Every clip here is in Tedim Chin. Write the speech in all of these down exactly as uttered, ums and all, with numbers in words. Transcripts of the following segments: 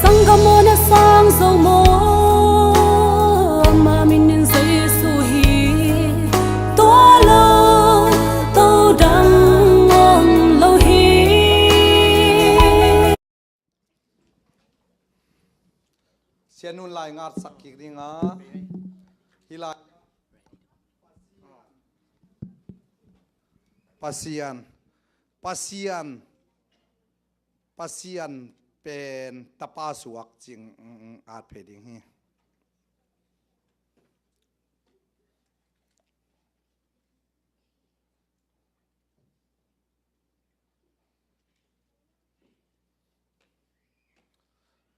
Sanggam aw, na sang zo maw? Ama min in Jesu hi. Tua lo, to dang om lo hi. Sianun lai ngatsak kik ding a, hi lai. Pasian, Pasian, Pasian pen tapa suak cih, mm, mm, at phei ding hi.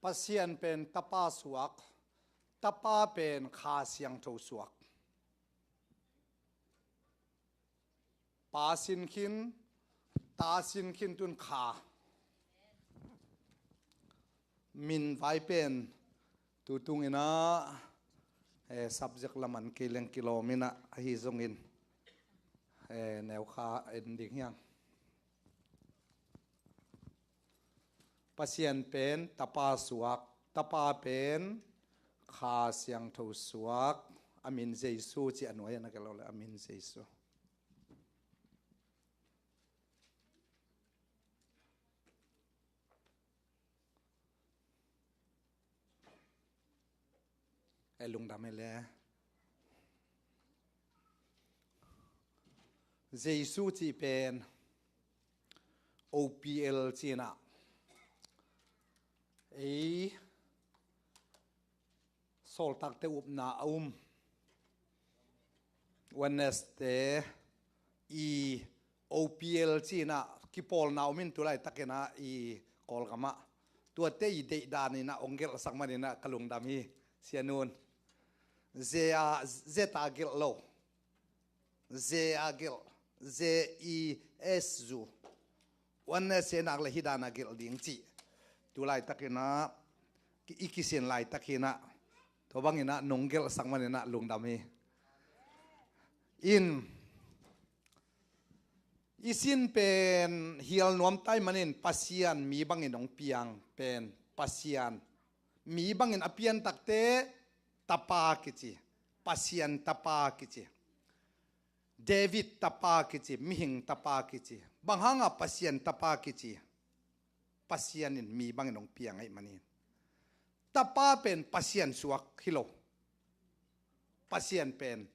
Pasian pen tapa suak, tapa pen Kha Siangtho suak. Pa sin khin, ta sin khin, tun Kha. Min vai pen tu tung in a, eh, subject lam ah kei leng kilawm in a, ahi zongin, eh, neu kha en ding hi hang. Pasian pen tapa suak, tapa pen Kha Siangtho suak, a min Jesu ci a nuai ah na ka lo le, a min Jesu. E lungdam e le. Jesu cih pen O P L ci-in a, ei sawltakte upna a um Wednesday i O P L ci-in a kipawlna om in, tu laitakin a i Kawlgam ah tuate i deihdan in a hong gelhsak manin a ka lungdam hi, Sianun. Ze a, ze ta gelh lo. Ze a gelh, J E S U. Wednesday nak le hi dan a gelh ding cih tu laitakin a, i kisin laitak hi in a, tua bangin a nong gelhsak manin a lungdam hi. In, i sin pen hial nuam tai manin Pasian mi bangin hong piang pen Pasian mi bangin a piantakte tapa kici, Pasian tapa kici. David tapa kici, mihing tapa kici. Bang hanga Pasian tapa kici? Pasian in mi bangin hong piang ahih manin. Tapa pen Pasian suak hi lo. Pasian pen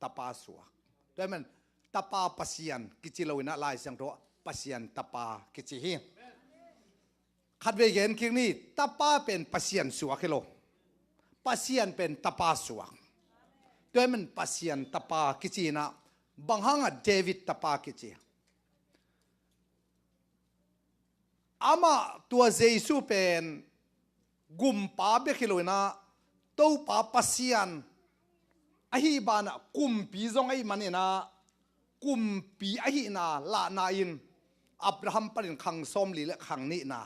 tapa suak. Tua ahih man tapa Pasian kici lo in a, Lai Siangtho Pasian tapa kici hi. Khatvei gen kik ni, tapa pen Pasian suak hi lo. Pasian pen tapa suak. Tua ahih man Pasian tapa kici in a, bang hanga David tapa kici? Amah tua Jesu pen gumpa bek hi lo in a, Topa Pasian ahih banah kumpi zong ahih manin a, kumpi ahihna lahna in Abraham panin khang sawmli le khang nihna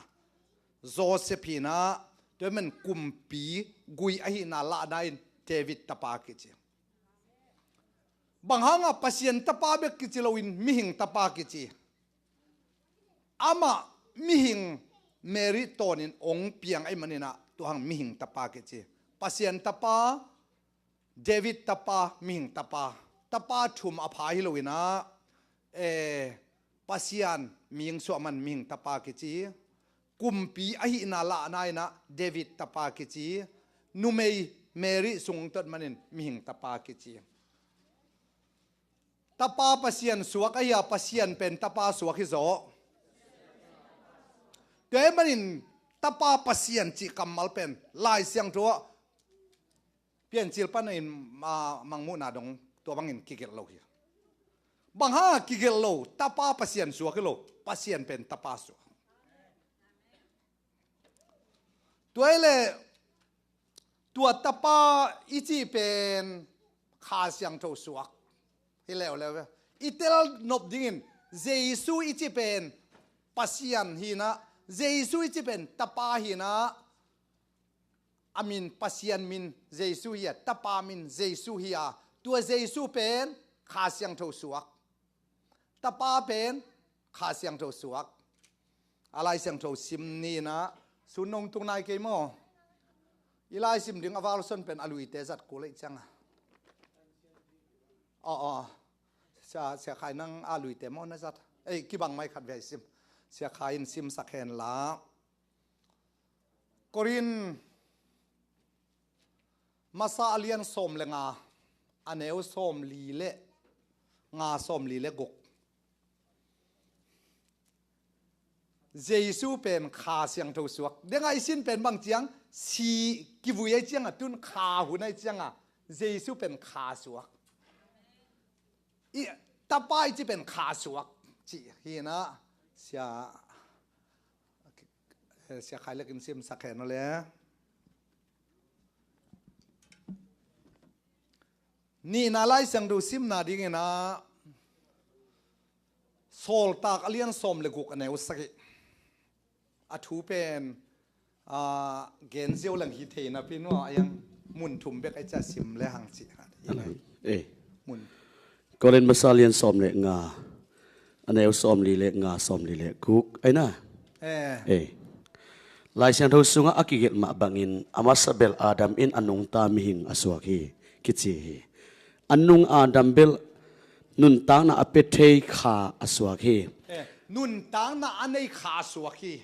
Joseph hi in a, tua ahih man kumpi gui ahihna lahna in David tapa kici. Bang hanga Pasian tapa bek kici lo in mihing tapa kici? Amah mihing Mary tawnin hong piang ahih manin a, tua hang mihing tapa kici. Pasian tapa, David tapa, mihing tapa. Tapa thum a pha hi lo in a, eh, Pasian mihing suah man mihing tapa kici. Kumpi ahihna lahna in a David tapa kici. Numei Mary sung tot manin mihing tapa kici. Tapa Pasian suak ahi a, Pasian pen tapa suak hi zaw. Tua ahih manin tapa Pasian cih kammal pen Lai Siangtho ah Piancil pan in, ah, Mangmuhna dong tua bangin kigelh lo hi. Bang hanga kigelh lo? Tapa Pasian suak hi lo, Pasian pen tapa suak. Tua ahih leh tua tapa i cih pen Kha Siangtho suak hi leuleu ve. I tel nop dingin Jesu i cih pen Pasian hi in a, Jesu i cih pen tapa hi in a, a min, Pasian min Jesu hi a, tapa min Jesu hi a, tua Jesu pen Kha Siangtho suak. Tapa pen Kha Siangtho suak. A Lai Siangtho sim ni in a, Sun nong tung nai kei maw? I lai sim ding a version pen a luite zat kul ei cianga. Aw, aw. Sia, Sia Khai nang a luite maw na zat? Ei, kibang mai khat vei sim. Sia Khai in simsak hen la. Korin masa a lian sawm le nga, a neu sawm li le nga, sawm li le guk. Jesu pen Kha Siangtho suak. Denga i sin pen bang ciang, si kivui ai cianga, tun kha hun ai cianga, Jesu pen kha suak. I, Tapa i ci pen kha suak. Ci hina, sia, sia Khai lekin simsak hen le. Nihna Lai Siangtho simna dingin ah Sawltak a lian sawm le guk a neu sagih. A thu pen, ah, gen ziau leng hi thei napi nuah a yang mun thum bek ai cia sim le hang ci. Eh. Mun. Korin masa lian sawm le nga, a neu sawm li le nga, sawm li le guk. Ai na? Eh. Eh. Lai Siangtho sungah a kigelh mah bangin a masa bel Adam in a nungta mihing a suak hi, kici hi. A nung Adam bel nuntakna a pia thei kha a suak hi. Eh, nuntakna a nei kha a suak hi.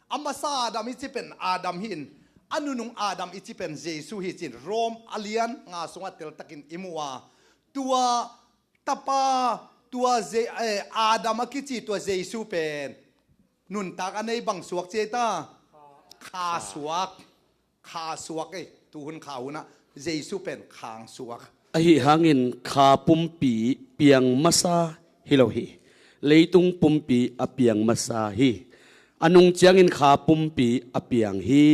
A masa Adam i ci pen Adam hi in, a nunung Adam i ci pen Jesu hi cin Rom a lian nga sungah teltakin i mu a. Tua tapa, tua Je-, eh, Adam a kici tua Jesu pen nuntak a nei bang suak ci ei ta? Kha suak. Kha suak ei. Tuhun kha hunah Jesu pen khang suak. Ahi hangin kha pumpi piang masa hi lo hi. Leitung pumpi a piang masa hi. A nung ciangin kha pumpi a piang hi.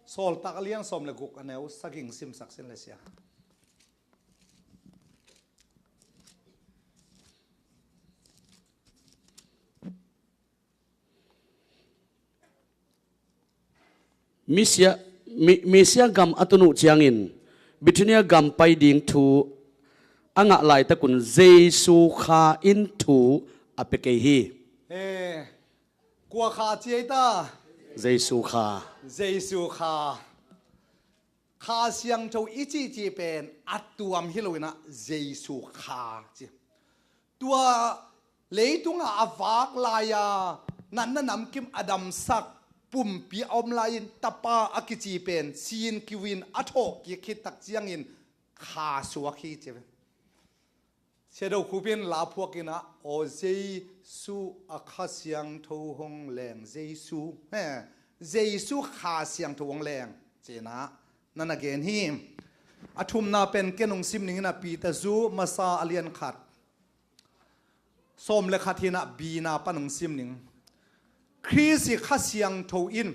Sawltak a lian sawm le guk a neu sagih simsak sin le sia. Misia, Mi-, Misia gam a tun uh ciangin Bithynia gam pai ding thu a ngah laitakun Jesu Kha in thu a pia kei hi. Eh, kua Kha ci ei ta? Jesu Kha. Jesu Kha. Kha Siangtho i cihcih pen a tuam hi loinah Jesu Kha ci. Tua leitunga a vak lai-a natna namkim a damsak pumpi a om lai-in Tapa a kici pen sin kiwin a thawhkik khit tak ciangin kha suak hi ci. Sia Do Khup in la phuakin ah, aw Jesu a Kha Siangtho hong leng Jesu. He, Jesu Kha Siangtho hong leng. Cinah, na na gen hi. A thumna pen ken hong sim ningin ah Peter zu masa a lian khat. Sawm le khat hinah bina pan hong sim ning. Khrist i Kha Siangtho in.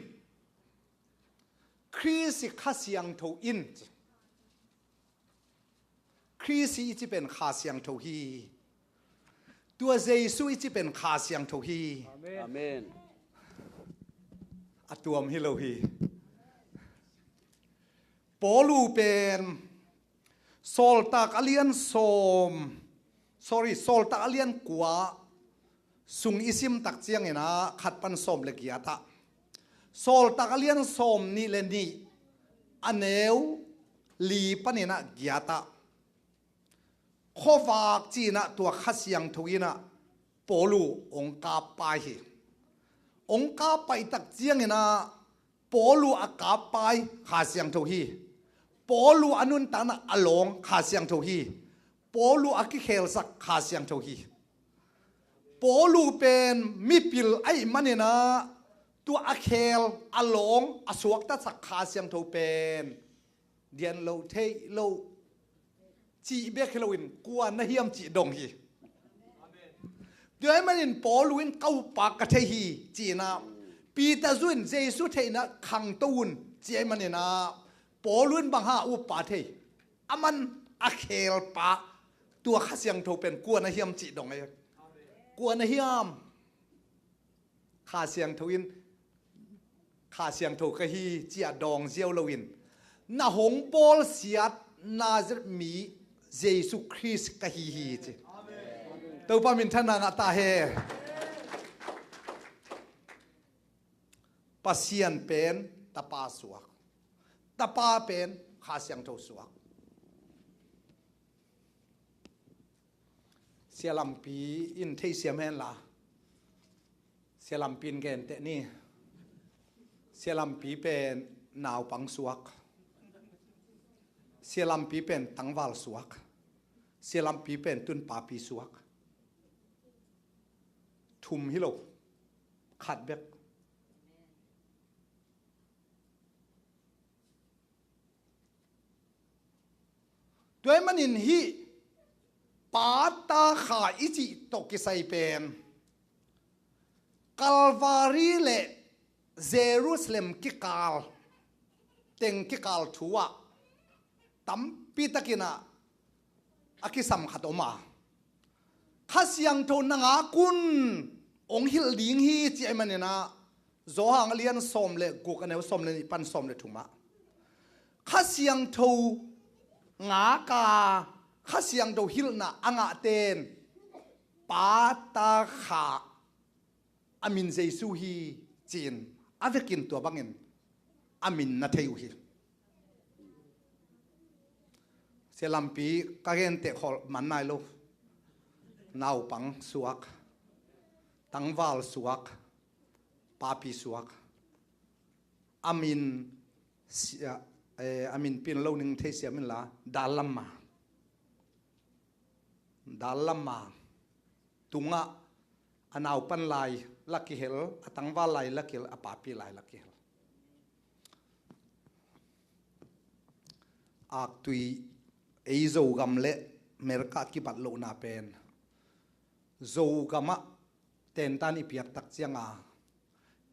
Khrist i Kha Siangtho in. Khrist i ci pen Kha Siangtho hi. Tua Jesu i ci pen Kha Siangtho hi. Amen. A tuam hi lo hi. Paulu pen Sawltak a lian sawm, sorry, Sawltak a lian kua sung i sim tak ciangin ah khat pan sawm le giat ah. Sawltak a lian sawm nih le nih a neu li panin ah giat ah. Khuavak ci-in ah tua Kha Siangtho in ah Paulu hong kap pai hi. Hong kap pai tak ciangin ah Paulu a kap pai Kha Siangtho hi. Paulu a nuntakna a lawng Kha Siangtho hi. Paulu a kikhelsak Kha Siangtho hi. Paulu pen mipil ahih manin ah tua a khel a lawng a suaktasak Kha Siangtho pen dian lo theih lo cih bek hi loin kua na hiam cih dong hi. Tua ahih manin Paulu in ka upa ka thei hi ci-in ah Peter zu in Jesu theihna khangto un ci ahih manin ah Paulu in bang hang upa thei? Aman a khelpa tua Kha Siangtho pen kua na hiam cih dong ei. Kua na hiam? Kha Siangtho in Kha Siangtho ka hi ci-a dawng ziau loin na hong bawlsiat Nazareth mi Jesu Khrist ka hi hi ci. Topa minthanna ngah ta hen. Pasian pen Tapa suak, Tapa pen Kha Siangtho suak. Sialampi in theisiam henla, Sialampi in genteh ni. Sialampi pen naupang suak, Sialampi pen tangval suak, Sialampi pen tun papi suak. Thum hi lo, khat bek. Tua ahih manin hih Pa, Ta, Kha i cih tawh kisai pen Kalvari le Jerusalem kikal teng kikal thu ah tampi takin ah a kisam khat om a, Kha Siangtho na ngak un hong hilh ding hi ci ahih manin ah, Johan a lian sawm le guk, a neu sawm le nih pan sawm le thum ah, Kha Siangtho ngak a, Kha Siangtho hilhna a ngahte in Pa, Ta, Kha, a min Jesu hi ci-in a vekin tua bangin a min na thei uh hi. Sialampi ka genteh khol man nai lo. Naupang suak, tangval suak, papi suak. A min sia, eh, a min pin lo ning theisiam inla, Dalama. Dalama tungah a naupan lai la kihel, a tangval lai la kihel, a papi lai la kihel. Aktui, ei Zogam le Merka kibat lohna pen Zogamah tentan i piak tak cianga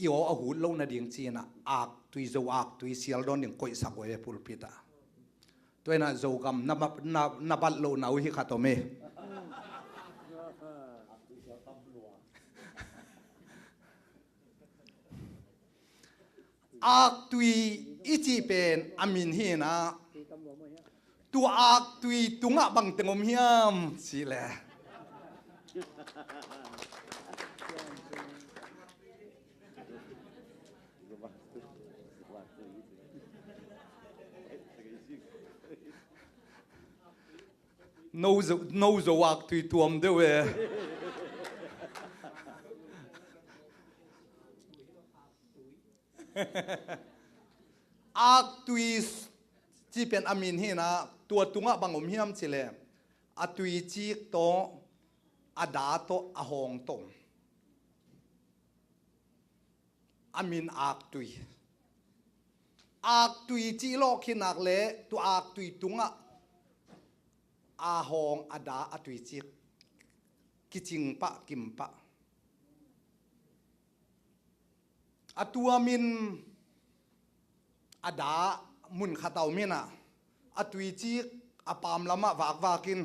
i aw a hut loh nading ci-in ah aktui, Zo aktui sial dawn ding koihsak uh e pulpit ah. Tua in ah Zogam na, na, na bat lohna uh hi khat om e. Aktui i cih pen a min hi-in ah, tua aktui tungah bangteng om hiam cih leh, no Zo, no Zo aktui tuam deuh e. Aktui cih pen a min hi-in ah, tua tungah bang om hiam cih leh, a tuicik tawh, a da tawh, a hawng tawh om. A min aktui. Aktui cih lawh khin nak leh tua aktui tungah a hawng, a da, a tuicik kicing pah, kim pah. A tuamin a da mun khat a om in ah, a tuicik a paam lamah vakvak in,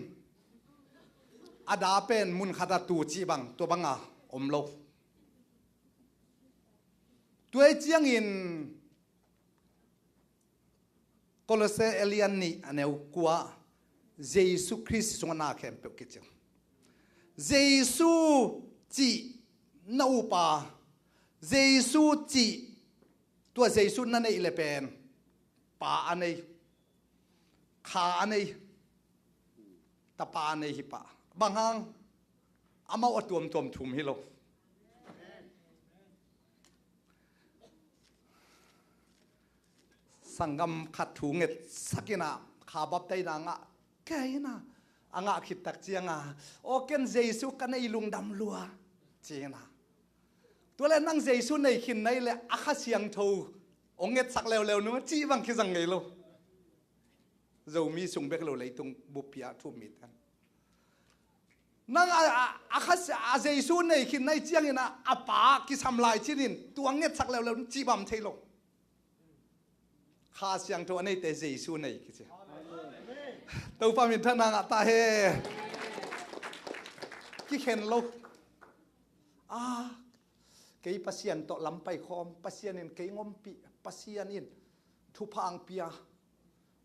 a da pen mun khat a tu cih bang, tua banga om lo. Tua ahih ciangin Kolose a lian nih a neu kua, Jesu Khrist sungah na khempeuh kici. Jesu cih na up a, Jesu cih, tua Jesu na neih leh pen Pa a nei, Kha a nei, Tapa a nei hi pah. Bang hang? Amau a tuamtuam thum hi lo. Sanggam khat thu ngetsak in ah, Kha baptaina ngah kei in ah, a ngah khit tak cianga, aw ken Jesu ka nei, lungdam lua, ci in ah. Tua leh nang Jesu nei khin na hih leh a Kha Siangtho hong ngetsak leuleu nung cih bang kizang ngei lo. Zomi sung bek lo, leitung buppi ah thu-um mite. Nang a, a, a Kha Sia-, a Jesu nei khin na hih ciangin ah, a Pa kisam lai cinin, tua ngetsak leuleu cih bang thei lo. Kha Siangtho a neite Jesu nei kici. Topa minthanna ngah ta hen. Kikhen lo. Ah, kei Pasian tawh lam pai khawm, Pasian in kei hong ompih, Pasian in thupha hong pia,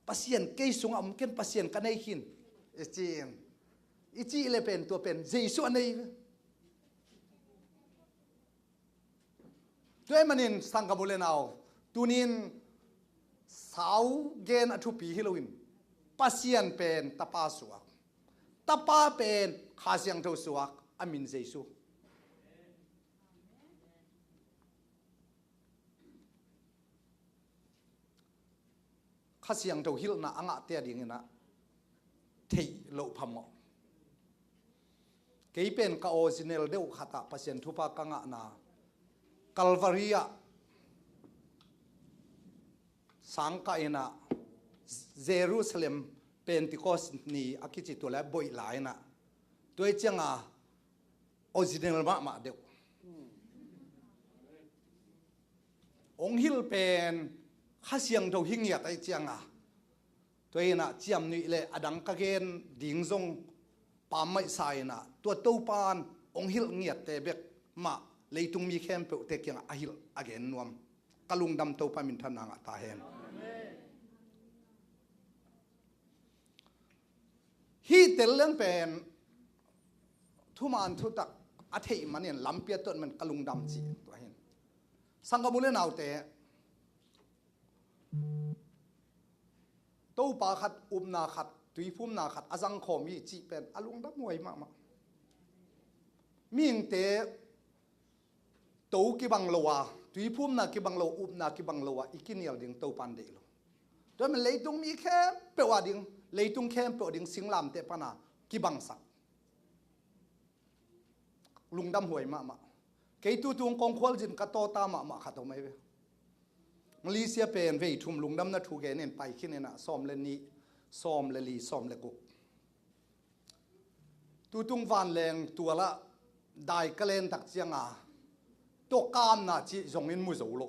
Pasian kei sungah om, ken Pasian ka nei khin, i ci-in, i cih leh pen tua pen Jesu a nei. Tua ahih manin sanggam u le nau, tunin sau gen a thupi hi loin, Pasian pen Tapa suak, Tapa pen Kha Siangtho suak, a min Jesu. Kha Siangtho hilhna a ngahte a dinginah theih loh phamawh. Kei pen ka original deuh khatah Pasian thupha ka ngahna, Calvary ah sangkah inah, Jerusalem Pentecost ni a kici tua le boih lai inah, tua ih cianga original mahmah deuh. Hong hilh pen Kha Siangtho hi ngiat ahih cianga, tua inah ciamnuih le a dang ka gen ding zong pammaihsa inah, tua Topan hong hilh ngiatte bek mah leitung mi khempeuhte kiangah a hilh a gen nuam. Ka lungdam, Topa minthanna ngah ta hen. Hih tel leng pen thuman thutak a theih manin lampi a tuat man ka lungdam ci tua hin. Sanggam u le naute, Topa khat, upna khat, tuiphumna khat a zangkhawm hi cih pen a lungdam huai mahmah. Mihingte to kibang lo a, tuiphumna kibang lo, upna kibang lo a i kinial ding Topan deih lo. Tua man leitung mi khempeuh a ding, leitung khempeuh a ding singlamteh pana kibangsak. Lungdam huai mahmah. Kei tutung kongkhual zin ka tawta mahmah khat om ahi ve. Malaysia pen vei thum lungdamna thu genin pai khin inah, sawm le nih, sawm le li, sawm le guk. Tutung vanleng tualah dai ka len tak cianga, tawkamna cih zongin mu zo lo.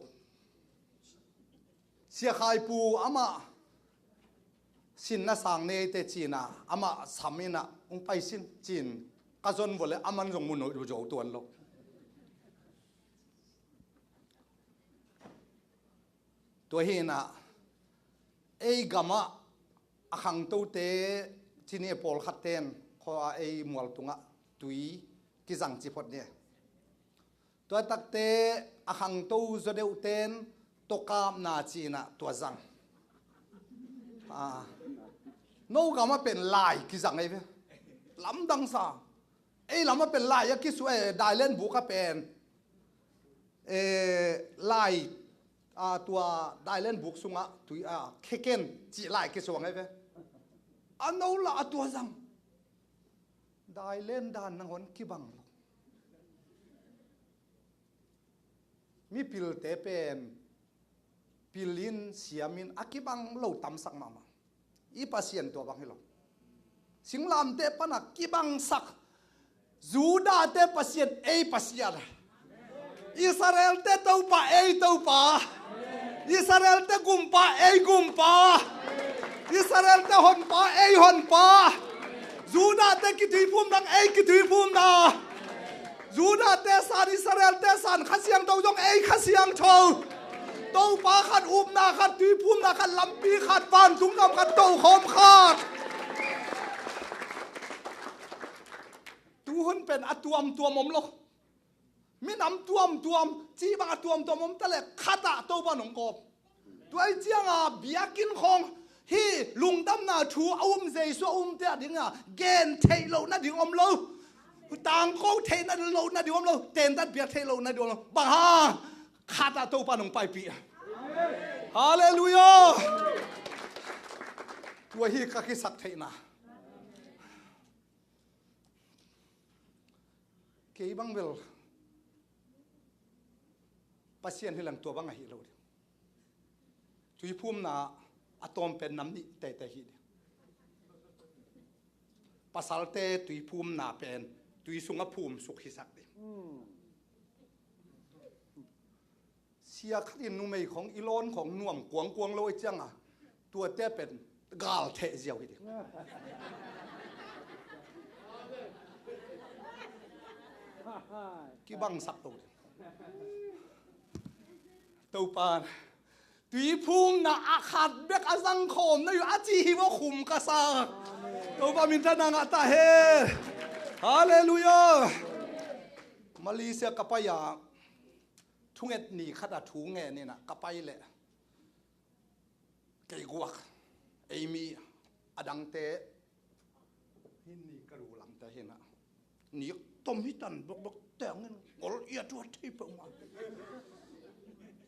Sia Khai Pu amah sinna sang neite cina, amah sam inah hong pai sin cin, ka zon vua le aman zong mu no zo tuan lo. Tua hinah ei gamah a khangtote cini a pawlkhat ten khua ei mual tungah tui kizang ci phot ni. Tua takte a khangto zaw deuhten tawkapna cinah tua zang. Ah. No gamah pen lai kizang ei ve. Lamdang sa. Ei lamah pen lai a kisu e, dailen buk a pen. Eh, lai, ah, tua dailen buk sungah tui, ah, kheken cih lai kisuang ei ve. A no lah a tua zang. Dailen dan nangawn kibang lo. Mipilte pen pilin siamin a kibang lo tamsak mahmah. I Pasian tua bang hi lo. Singlamteh pana kibangsak. Judate Pasian ei Pasian. Israelte Topa ei Topa. Israelte Gumpa ei Gumpa. Israelte Honpa ei Honpa. Judate kituiphumna ei kituiphumna. Judate san, Israelte san, Kha Siangtho zong ei Kha Siangtho. Topa khat, upna khat, tuiphumna khat, lampi khat, vantung gam khat, tokhawm khat. Tuhun pen a tuamtuam om lo. Minam tuamtuam, cih bang a tuamtuam om ta le khatah Topa nong kawm. Tua ih cianga biakinn khawng hih lungdamna thu a um Jesu a umte a dinga gen theih loh nading om lo. Tangko theih loh nading om lo. Tentat biak theih loh nading om lo. Bang hang? Khatah Topa nong paipih. Halleluiah. Tua hi ka kisak theihna. Kei bang bel Pasian hi lang tua bang ahi lo ding. Tuiphumna a tawm pen nam nih teitei hi ding. Pasalte tuiphumna pen tui sungah phum suk hisak ding. Sia khat in numei khong i lawn khong nuam kuangkuang lo i cianga tuate pen gal theh ziau hi ding. Kibangsak lo ding. Topa tuiphumna a khat bek a zangkhawm na yu a ci hi maw khum ka sak. Topa minthanna ngah ta hen. Halleluiah. Malaysia ka pai a Thunget ni khat a thu ngen inah ka pai leh kei guak, ei mi, a dangte hin ni ka lu lamte hinah ni tom hi tan bokbok tengin ngol ia tuat thei peuhmah.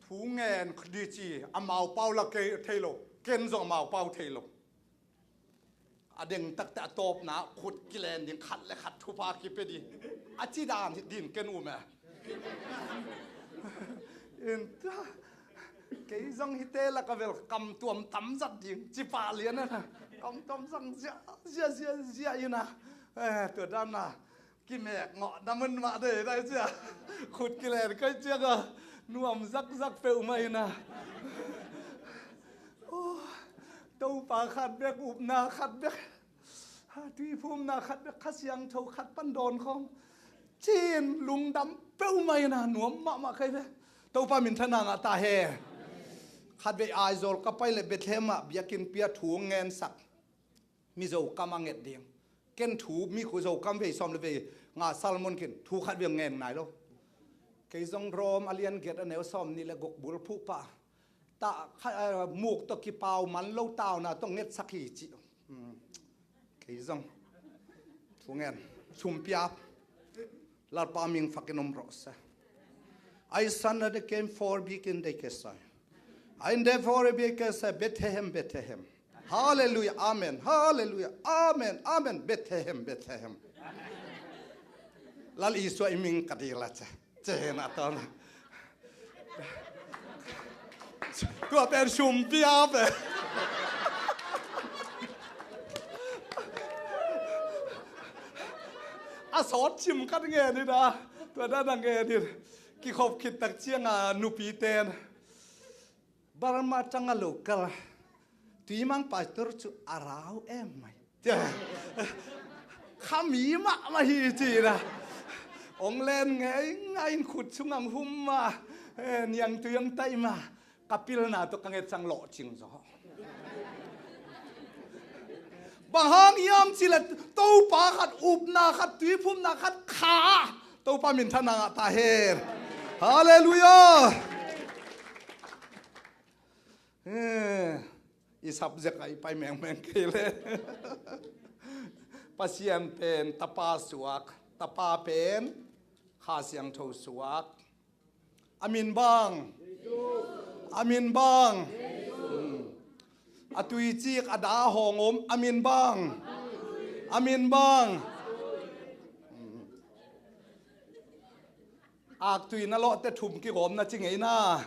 Thu ngen di ci, amau pau la kei thei lo, ken zong amau pau thei lo. A deng takte a tawpna khut kilen ding, khat le khat thupha kipia ding, a ci dan din ken um e. Inta kei zong hite lak a vel kam tuam tam zat ding ci pah lian a na, kam tuam zang zia zia zia zia ina. Eh, tua dan na kimek ngawh na mun mah dei dai cia, khut kilen kai ciak a nuam zakzak peuhmah ina. Oh, Topa khat bek, upna khat bek, ha, tuiphumna khat bek, Kha Siangtho khat pan dawn khawm cin lungdam peuhmah ina, nuam mahmah kai ve. Topa minthanna ngah ta he. Khatvei Aizawl ka pai le Bethlehem ah biakinn pia thu ngensak, Mizo kam a nget ding. Ken thu mi khu Zo kam vei sawm le vei nga Salmon kin thu khat vei ngen nai lo. Kei zong Rom a lian giat a neu sawm nih le guk bul phuh pah ta kha, eh, muk tawh kipau man lo tauna tawh ngetsak hi ci. Hmm. Kei zong thu ngen sumpiap. Lalpa ming fakin om rawh se. Ai san na de kem for bikin de kesai. Ai de for bikin kesai Bethlehem, Bethlehem. Hallelujah, amen. Hallelujah, amen, amen. Bethlehem, Bethlehem. Lal Isua i ming ka dila ce. Cena tawna tua pen sumpiap e. A sawt cim khat ngen in a, tua dan a ngen in. Kikhop khit tak cianga nupi ten Burma tanga lo kal. Tuimang pastor cu a rau em mai. Khami mahmah hi ci na. Ong len ngei ngei in khut sung ang hum ma. Eh, niang tui ang tai ma. Ka pilna tawh ka nget sang lawh cing zaw. Bang hang hiam cih leh Topa khat, upna khat, tuiphumna khat kha. Topa minthanna ngah ta hen. Halleluiah. Eh, i subject ah i pai mengmeng kei le. Pasian pen Tapa suak, Tapa pen Kha Siangtho suak. A min bang. A min bang. Hmm. A tuicik a da hong om. A min bang. A min bang. Hmm. Aktui na lawhte thum kigawm na ci ngei na.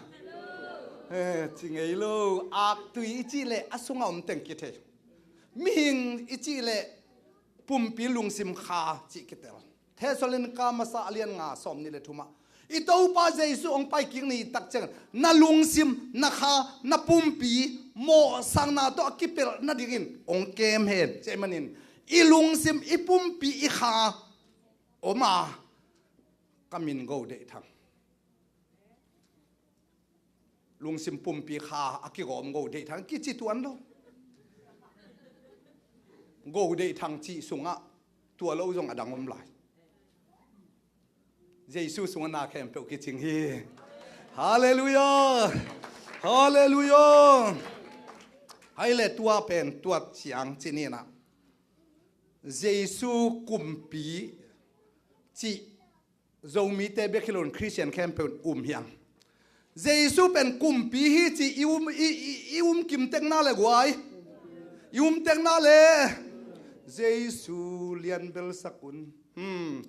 Eh, ci ngei lo. Aktui i cih leh a sunga om teng kithei. Mihing i cih leh pumpi lungsim kha cih kitel. Thessalonika masa a lian nga sawm nih le thumah i Topa Jesu hong pai kik ni tak ciang na lungsim, na kha, na pumpi mawhsakna tawh a kipelh nadingin hong kem hen. Cih manin i lungsim, i pumpi, i kha om a, ka min Go Deih Thang. Lungsim pumpi kha a kigawm Go Deih Thang kici tuan lo. Go Deih Thang cih sungah tua lo zong a dang om lai. Jesu sungah na khempeuh kicing hi. Halleluiah. Halleluiah. Hai le tua pen tuat ciang ci ni na. Jesu kumpi cih Zomite bek hi loin Khristian khempeuh in um hiang. Jesu pen kumpi hi ci i um, i, i, i um kim tekna le guai. I um tekna le Jesu lian belsak un. Hmm.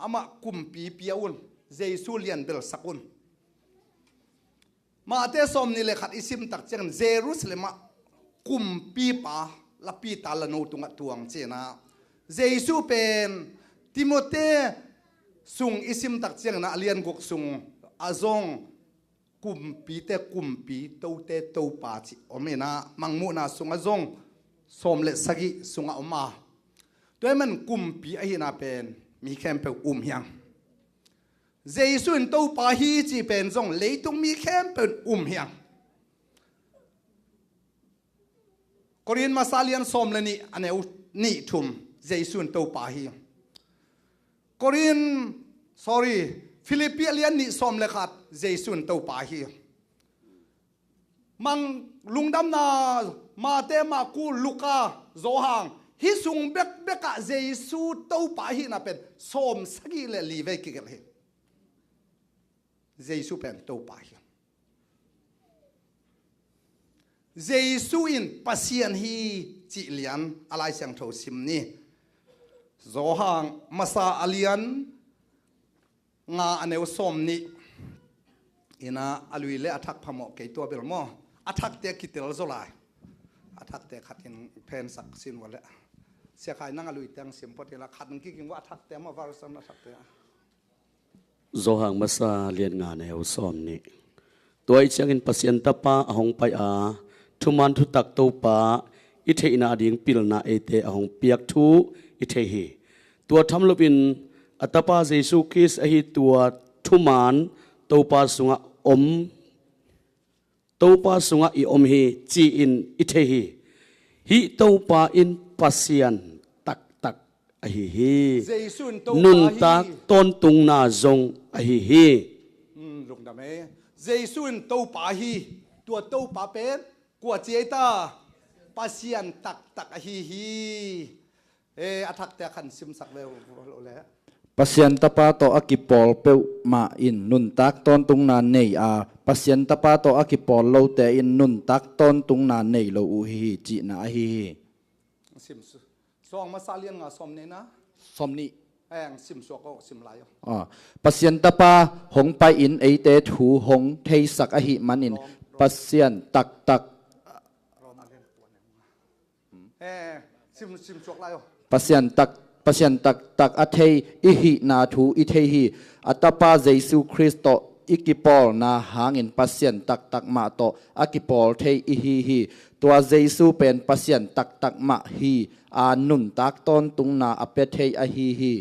Amah kumpi pia un. Jesu lian belsak un. Mate sawm nih le khat i sim tak ciangin Jerusalem ah kumpipa la Peter la no tungah tuang cihna. Jesu pen Timote sung i sim tak ciangin a lian guk sung a zong kumpite kumpi, tote topa cih om ina, Mangmuhna sung a zong sawm le sagih sungah om a. Tua hi man kumpi ahina pen mi khempeuh um hiang. Jesu in Topa hi cih pen zong leitung mi khempeuh in um hiang. Korin masa lian sawm le nih a neu nih thum Jesu in Topa hi. Korin, sorry, Philippi a lian nih sawm le khat Jesu in Topa hi. Mang lungdamna, Mate, Marku, Luka, Johan, hih sung bekbek ah Jesu Topa ahihna pen sawm sagih le li vei kigelh hi. Jesu pen Topa hi. Jesu in Pasian hi cih lian a Lai Siangtho sim ni. Johan masa a lian nga a neu sawm nih. Ina a lui le a thak phamawh kei tua bel maw. A thakte kitel zaw lai. A thakte khat in phensak sin vua le. Sia Khai nang a lui teng sim phot ila khat in kiking vua a thakte maw version a thakte. Johan masa lian nga neu sawm nih. Tua ih ciangin Pasian Tapa a hong pai a, thuman thutak Topa i theihna ding pilna eite a hong piak thu i thei hi. Tua tham loin a Tapa Jesu Khrist ahi tua thuman Topa sungah om Topa sungah i om hi, ci-in i thei hi. Hih Topa in Pasian taktak ahi hi. Jesu in Topa hi. Nuntak tawntungna zong ahi hi. Hmm, lungdam e. Jesu in Topa hi. Tua Topa pen kua ci ei ta? Pasian taktak ahi hi. Eh, a thakte a khan simsak ve uh, uh, uh, le. Pasian Tapa tawh a kipawl peuhmah in nuntak tawntungna nei a, Pasian Tapa tawh a kipawl lote in nuntak tawntungna nei lo uh hi, cihna ahi hi. Sim su-, Johan masa lian nga sawm nih na. Sawm nih. Eh, sim suak aw, sim lai aw. Ah, Pasian Tapa hong pai in eite thu hong theisak ahih manin Rom, Rom. Pasian taktak. Rom a lian kua ne. Eh, sim, sim suak lai aw. Pasian tak, Pasian taktak a thei i hihna thu i thei hi. A Tapa Jesu Khrist tawh i kipawlna hangin Pasian taktak mah tawh a kipawl thei i hi hi. Tua Jesu pen Pasian taktak mah hi a, nuntak tawntungna a pia thei ahi hi.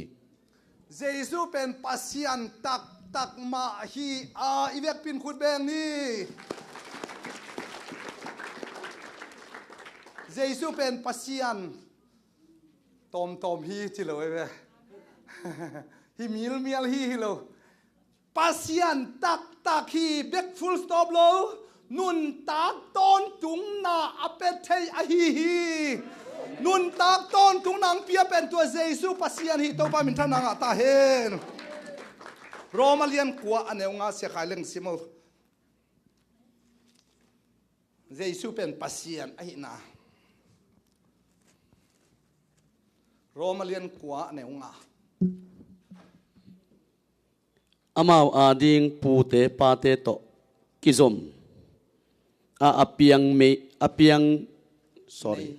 Jesu pen Pasian taktak mah hi a, i vekpi in khut beng ni. Jesu pen Pasian tawmtawm hi ci lo ei ve. Hi milmial hi hi lo. Pasian taktak hi bek full stop lo. Nuntak tawntungna a pia thei ahi hi. Nuntak tawntungna ang pia pen tua Jesu Pasian hi. Topa minthanna ngah ta hen. Rom a lian kua a neu nga Sia Khai leng sim aw. Jesu pen Pasian ahihna. Rom a lian kua a neu nga. Amau ading pute pate tawh kizom a, a piang mei, a piang, sorry.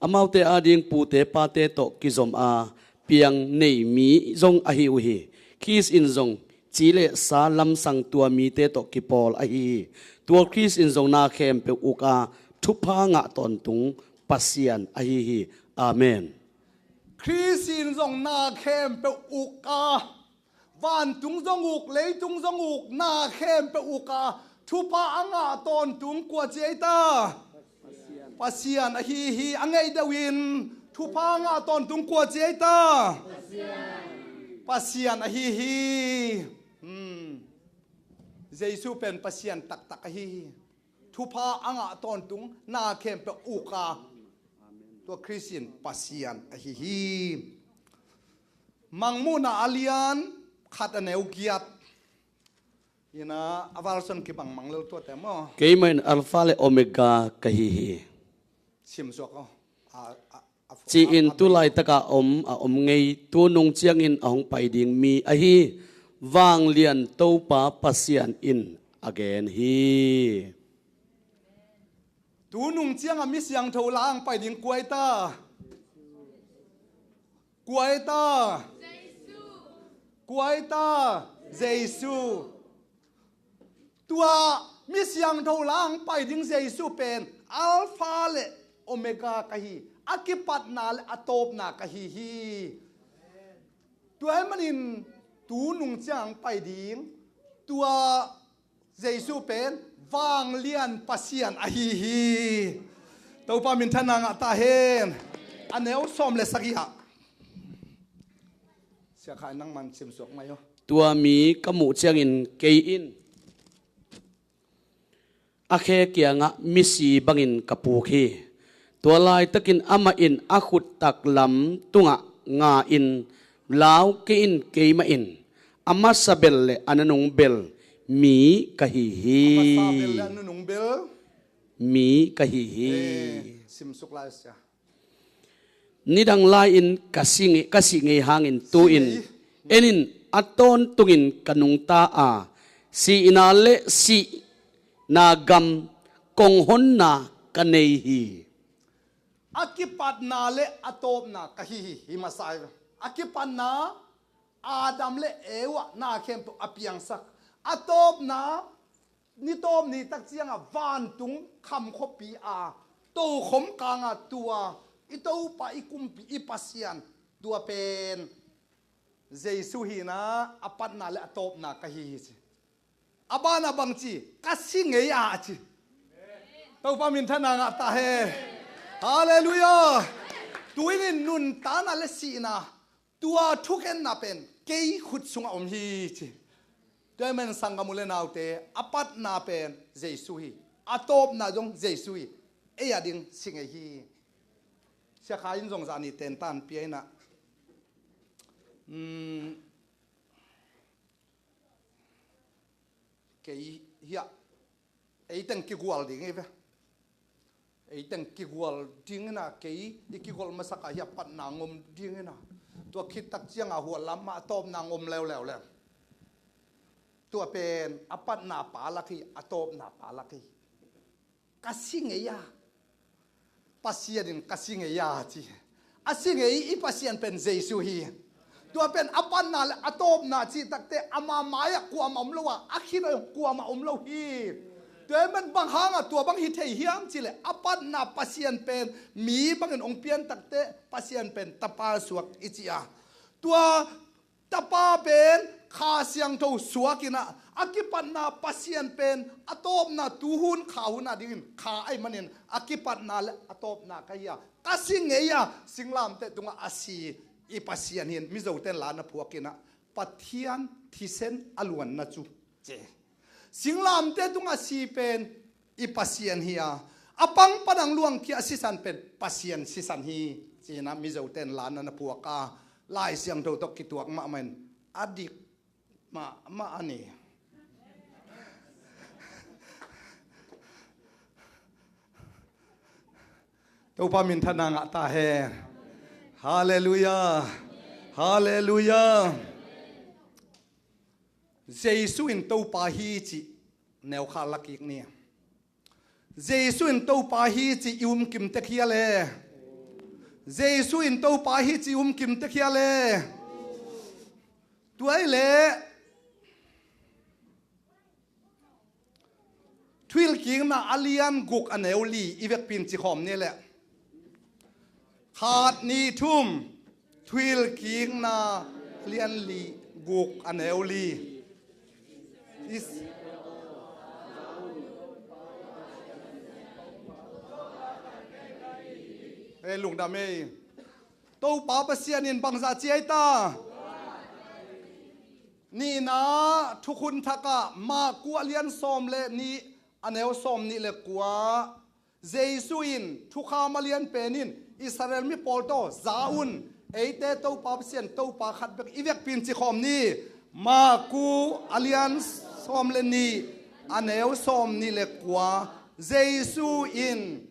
Amaute ading pute pate tawh kizom a piang nei mi zong ahi uh hi. Khrist in zong ci le sa lamsang tua mite tawh kipawl ahi hi. Tua Khrist in zong na khempeuh uk a thupha ngah tawntung Pasian ahi hi. Amen. Khrist in zong na khempeuh uk a, vantung zong uk, leitung zong uk, na khempeuh uk a thupha a ngah tawntung kua ci ei ta? Pasian ahi hi. A ngeih deuh in thupha a ngah tawntung kua ci ei ta? Pasian ahi hi. Hmm. Jesu pen Pasian taktak ahi hi. Thupha a ngah tawntung na khempeuh uk a, tua Khrist in Pasian ahi hi. Mangmuhna a lian khat a neu giat. Ina a version kibang mang lel tuate maw. Keimah in Alpha le Omega ka hi hi. Sim suak aw. A, a, a, ci-in a, a, tu laitaka om a om ngei, tu nung ciangin a hong pai ding mi ahi vanglian Topa Pasian in a gen hi. Tu nung ciang a mi siangtho la ang pai ding kua ei ta? Kua ei ta? Kua ei ta? Jesu. Tua mi siangtho la ang pai ding Jesu pen Alpha le Omega ka hi, a kipatna le a tawpna ka hi hi. Tua ahih manin tu nung ciang pai ding tua Jesu pen vanglian Pasian ahi hi. Topa minthanna ngah ta hen. A neu sawm le sagih ah. Sia Khai nangman sim suak mai aw. Tua mi ka muh ciangin kei in a khe kiangah misi bangin ka puk hi. Tua laitakin amah in a khut taklam tungah nga-in, lau kei in, keimah in a masa bel le a nunung bel mi ka hi hi. A masa bel le a nunung bel mi ka hi hi. Eh, simsuk lai sia. Nidang lai-in ka si ngei, ka sih ngei hangin tu-in, sih ngei, en in, a tawntungin ka nungta a, sihna le sihna gam kong honna ka nei hi. A kipatna le a tawpna ka hi hi, hi masa hi. A kipatna Adam le Eva na khempeuh a piangsak. A tawpna, ni tawp ni tak ciangah vantung kham khuapi a tokhom kanga tua i Topa, i Kumpi, i Pasian, tua pen Jesu hina a patna le a tawpna ka hi hi ci. A banah bang ci, ka si ngei a ci. Topa minthanna ngah ta hen. Halleluiah. Tu-in nuntakna le sihna, tua thukhenna pen kei khut sungah om hi ci. Tua ahih manin sanggam u le naute, a patna pen Jesu hi. A tawpna zong Jesu hi. Ei a ding si ngei hi. Sia Khai in zong zani tentan pia inah, um, kei hiah, ei teng kigual ding hi ve. Ei teng kigual ding inah, kei i kigual masak a hiah patna ngom ding inah, tua khit tak ciangah hual lam mah a tawpna ngom leuleu le. Tua pen a patna pa lak hi, a tawpna pa lak hi. Ka si ngei a. Pasian in ka si ngei a ci. A si ngei i Pasian pen Jesu hi. Tua pen a patna le a tawpna cih takte ama mai-ah kuamah om lo a, a khin kuamah om lo hi. Tua ahih manin bang hangah tua bang hi thei hiam cih leh, a patna Pasian pen mi bangin hong pian takte Pasian pen Tapa suak i ci a. Tua Tapa pen Kha Siangtho suak inah, a kipatna Pasian pen a tawpna tuhun kha hun a dingin kha ahih manin a kipatna le a tawpna ka hi a, ka si ngei a, singlamteh tungah a si i Pasian hi in Mizote in la na phuak inah, Pathian thisen a luanna cu ci. Singlamteh tungah si pen i Pasian hi a, a pang pan a luangkhia a sisan pen Pasian sisan hi, ci-in ah Mizote in la na na phuak a, Lai Siangtho tawh kituak mahmah in a dik mahmah a ni. Topa minthanna ngah ta hen. Halleluiah. Halleluiah. Jesu in Topa hi cih neukha la kik ni. Jesu in Topa hi cih i um kim tek hia le? Jesu in Topa hi cih i um kim tek hia le? Tua ahih leh Thuhilhkikna a lian guk a neu li i vekpi in ci khawm ni leh. Khat, nih, thum. Thuhilhkikna a lian li, guk a neu li. Is-, eh, lungdam ei. Topa Pasian in bangzah ci ei ta? Nihna, Thukhun Thak ah Marku a lian sawm le nih, a neu sawm nih le kua. Jesu in thukham a lian pen in Israel mi pawl tawh za un, eite Topa Pasian Topa khat bek i vekpi in ci khawm ni. Marku a lian sawm le nih, a neu sawm nih le kua. Jesu in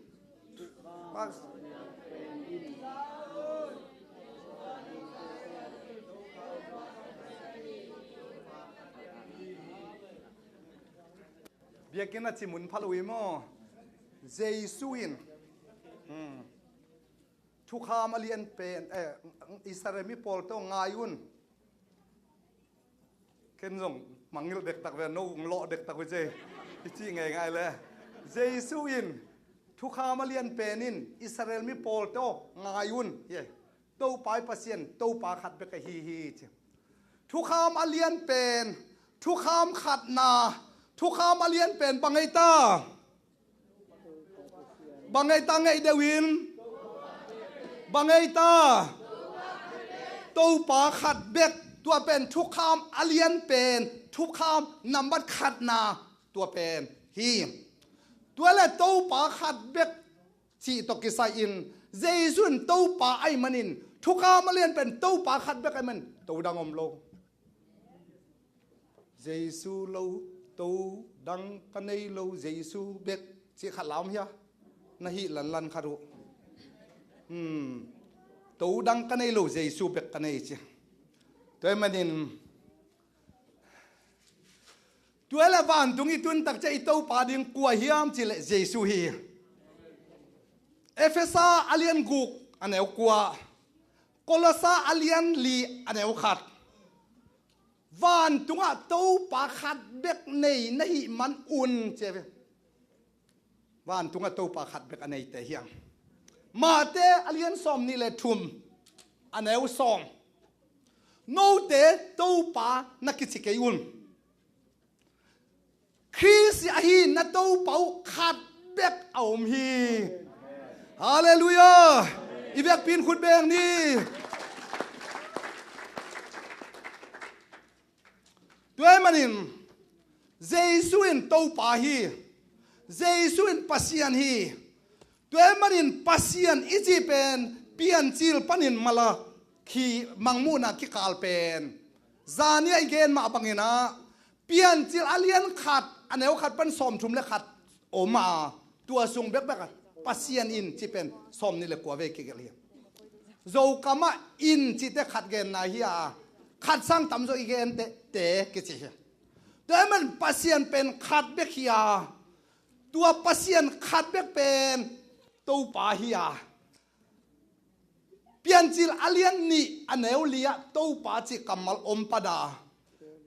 Biakinn a ci mun pha lo hi maw? Jesu in, hmm, thukham a lian pen, eh, Israel mi pawl tawh ngai un. Ken zong mangngilh dektak ve, no hong lawh dektak uh ci. I cih ngeingai le. Jesu in thukham a lian pen in Israel mi pawl tawh ngai un. Ye. Topa i Pasian Topa khat bek ahi hi ci. Thukham a lian pen, thukham khatna, thukham a lian pen bang ei ta? Bang ei ta, ngeih deuh in? Bang ei ta? Topa khat bek Tua pen thukham a lian pen, thukham nambat khatna tua pen hi. Tua le Topa khat bek cih tawh kisai-in, Jesu in Topa ahih manin, thukham a lian pen Topa khat bek ahih manin to dang om lo. Jesu lo, to dang ka nei lo, Jesu bek, cih khat la om hia? Na hih lanlan khat uh. Hmm. To dang ka nei lo, Jesu bek ka nei ci. Tua ahih manin, tua le vantung i tun tak ciang i Topa ding kua hiam cih leh Jesu hi. Efesa a lian guk a neu kua, Kolosa a lian li a neu khat. Vantungah Topa khat bek nei na hih man un ci ve. Vantungah Topa khat bek a neite hiam? Mate a lian sawm nih le thum a neu sawm. Note Topa na kici kei un. Khrist ahi na Topa uh khat bek a om hi. Halleluiah. I vekpi in khut beng ni. Tua ahih manin Jesu in Topa hi. Jesu in Pasian hi. Tua ahih manin Pasian i cih pen Piancil panin Malakhi, Mangmuhna kikal pen, zani a i gen mah bangin ah, Piancil a lian khat a neu khat pan sawmthum le khat om a, tua sung bekbek ah Pasian in cih pen sawmnih le kua vei kigelh hi. Zokam ah in cihte khat genna hi a, khat sang tamzaw i gente te kici hi. Tua ahih manin Pasian pen khat bek hi a, tua Pasian khat bek pen Topa hi a. Piancil a lian nih a neu li ah Topa cih kammal om pan a,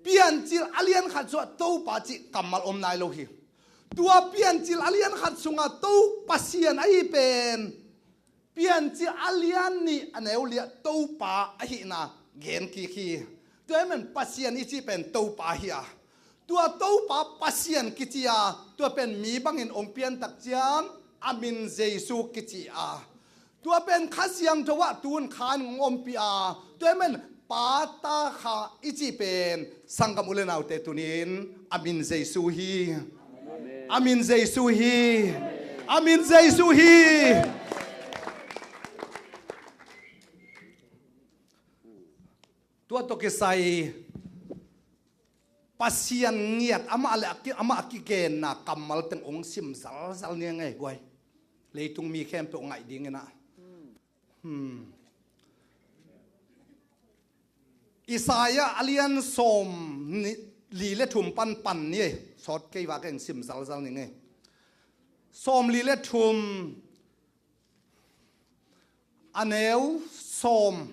Piancil a lian khat sungah Topa cih kammal om nai lo hi. Tua Piancil a lian khat sungah To Pasian ahi pen Piancil a lian nih a neu li ah Topa ahihna gen kik hi. Tua ahih manin Pasian i cih pen Topa hi a, tua Topa Pasian kici a, tua pen mi bangin hong pian tak ciang a min Jesu kici a, tua pen Kha Siangtho ah tun khan hong ompih a, tua ahih manin Pa, Ta, Kha i cih pen, sanggam u le naute, tunin a min Jesu hi. A min Jesu hi. A min Jesu hi. Tua tawh kisai Pasian ngiat amah le a ki, amah a kigenna kammal teng hong sim zalzal ni ngei guai. Leitung mi khempeuh ngaih dingin ah. Hmm. Isaiah a lian sawm ni, li le thum pan pan ni ei. Sawt kei vak eng, sim zalzal ni ngei. Sawm li le thum a neu sawm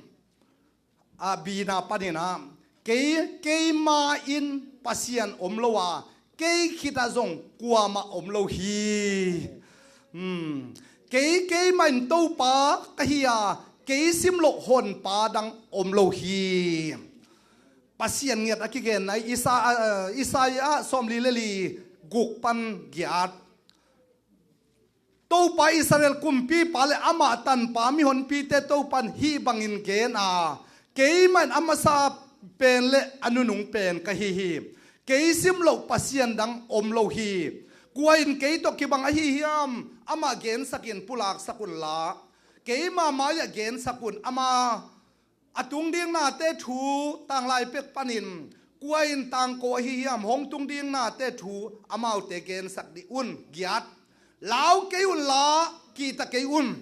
a bina panin ah, kei, keima in Pasian om lo a, kei khit ah zong kuamah om lo hi. Hmm. Kei, keima in Topa ka hi a, kei sim loh honpa dang om lo hi. Pasian ngiat a kigenna Isa-, Isaiah sawm li le li, guk pan giat. Topa Israel kumpipa le amah tanpa mihonpite Topa in hih bangin gen a, keimah in a masa pen le a nunung pen ka hi hi. Kei sim loh Pasian dang om lo hi. Kua in kei tawh kibang ahi hiam? Amah gensak in pulaksak unla, keima mai-ah gensak un. Ama a tungding nate thu tanglai pek panin kua in tangko ahi hiam? Hong tungding nate thu amaute gensak dih un. Giat. Lau kei unla kihta kei un.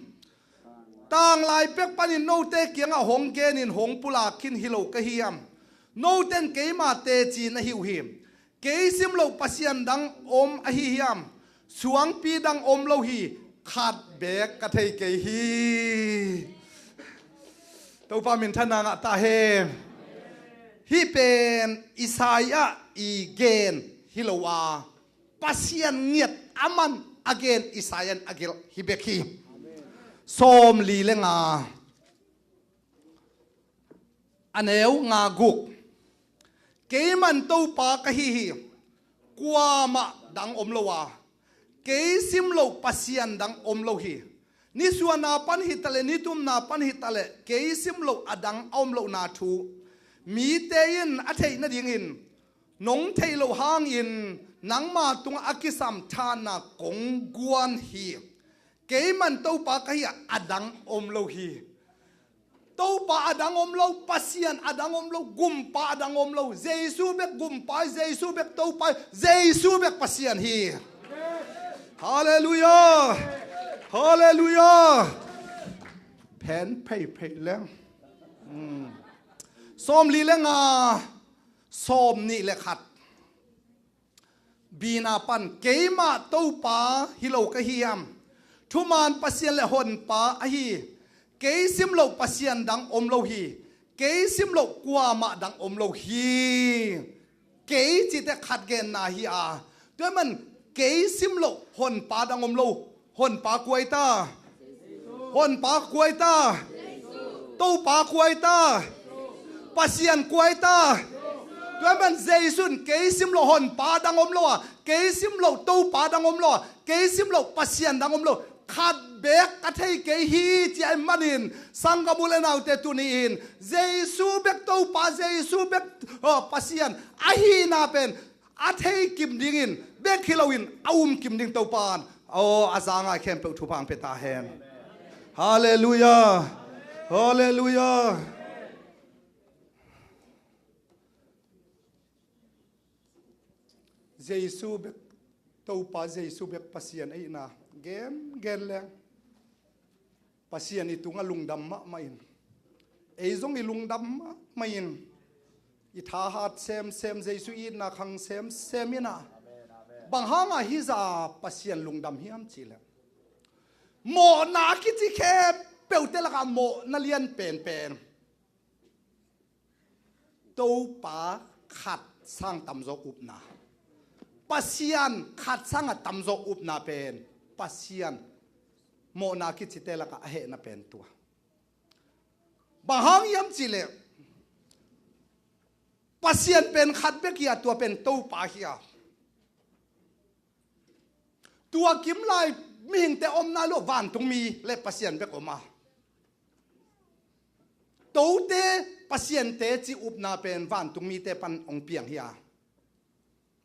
Tanglai pek panin note kiangah hong genin hong pulak khin hi lo ka hiam? Note in keima teci na hi uh hi. Kei sim loh Pasian dang om ahi hiam? Suangpi dang om lo hi. Khat beek ka thei kei hi. Topa minthanna ngah ta hen. Hih pen Isaiah i gen hi lo a, Pasian ngiat aman a gen Isaiah in a gelh hi bek hi. Sawm li le nga a neu nga guk. Keimah in Topa ka hi hi. Kuamah dang om lo a, kei sim loh Pasian dang om lo hi. Nisuahna pan hi taleh, nitumna pan hi taleh, kei sim loh a dang a om lohna thu. Mite in a theih nadingin nong theih loh hangin nangma tungah a kisam thahatna kong guan hi. Keiman Topa ka hi a, a dang om lo hi. Topa a dang om lo, Pasian a dang om lo, Gumpa a dang om lo. Jesu bek Gumpa hi, Jesu bek Topa hi, Jesu bek Pasian hi. Halleluiah. Halleluiah. Phen pheiphei leng. Hmm. Sawmli le nga, sawmnih le khat. Bina pan, keimah Topa hi lo ka hiam? Thuman Pasian le Honpa ahi. Kei sim loh Pasian dang om lo hi. Kei sim loh kuamah dang om lo hi. Kei cite khat genna hi a. Tua man, kei sim loh Honpa dang om lo. Honpa kua hi ta? Honpa kua hi ta? Topa kua hi ta? Pasian kua hi ta? Tua man Jesu in kei sim loh Honpa dang om lo a, kei sim loh Topa dang om lo a, kei sim loh Pasian dang om lo. Khat bek ka thei kei hi ci ahih manin, sanggam u le naute, tuni-in Jesu bek Topa, Jesu bek, oh, Pasian ahihna pen a thei kim dingin, bek hi loin a um kim ding Topa in, aw, a za ngai khempeuh thupha hong pia ta hen. Halleluiah. Halleluiah. Jesu bek Topa, Jesu bek Pasian ahihna gen gen leng, Pasian i tungah lungdam mahmah in, ei zong i lungdam mahmah in, i thahat semsem, Jesu i itna khang semsem in ah, bang hangah hih zah Pasian lungdam hiam cih leh, mawhna kici khempeuhte lakah mawhna lian penpen Topa khat sang tamzaw upna, Pasian khat sangah tamzaw upna pen Pasian mawhna kicite lakah a hehna pen tua. Bang hang hiam cih leh, Pasian pen khat bek hi a, tua pen Topa hi a. Tua kim lai mihingte om nai lo, vantungmi le Pasian bek om a. Tote, Pasiante cih upna pen vantungmite pan hong piang hi a.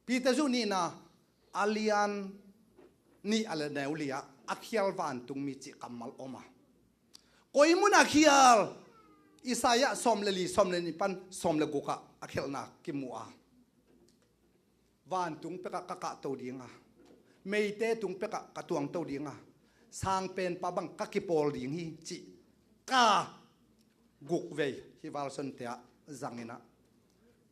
Peter zuh nihna a lian nih a le neu li ah a khial vantungmi cih kammal om a. Koi mun a khial? Isaiah sawm le li, sawm le nih pan sawm le guk ah a khialhna kimu a. Vantung pekah ka kahto ding a, meite tung pekah ka tuangto ding a, sangpenpa bang ka kipawl ding hi, cih ka guk vei hih valsonte ah zang in ah.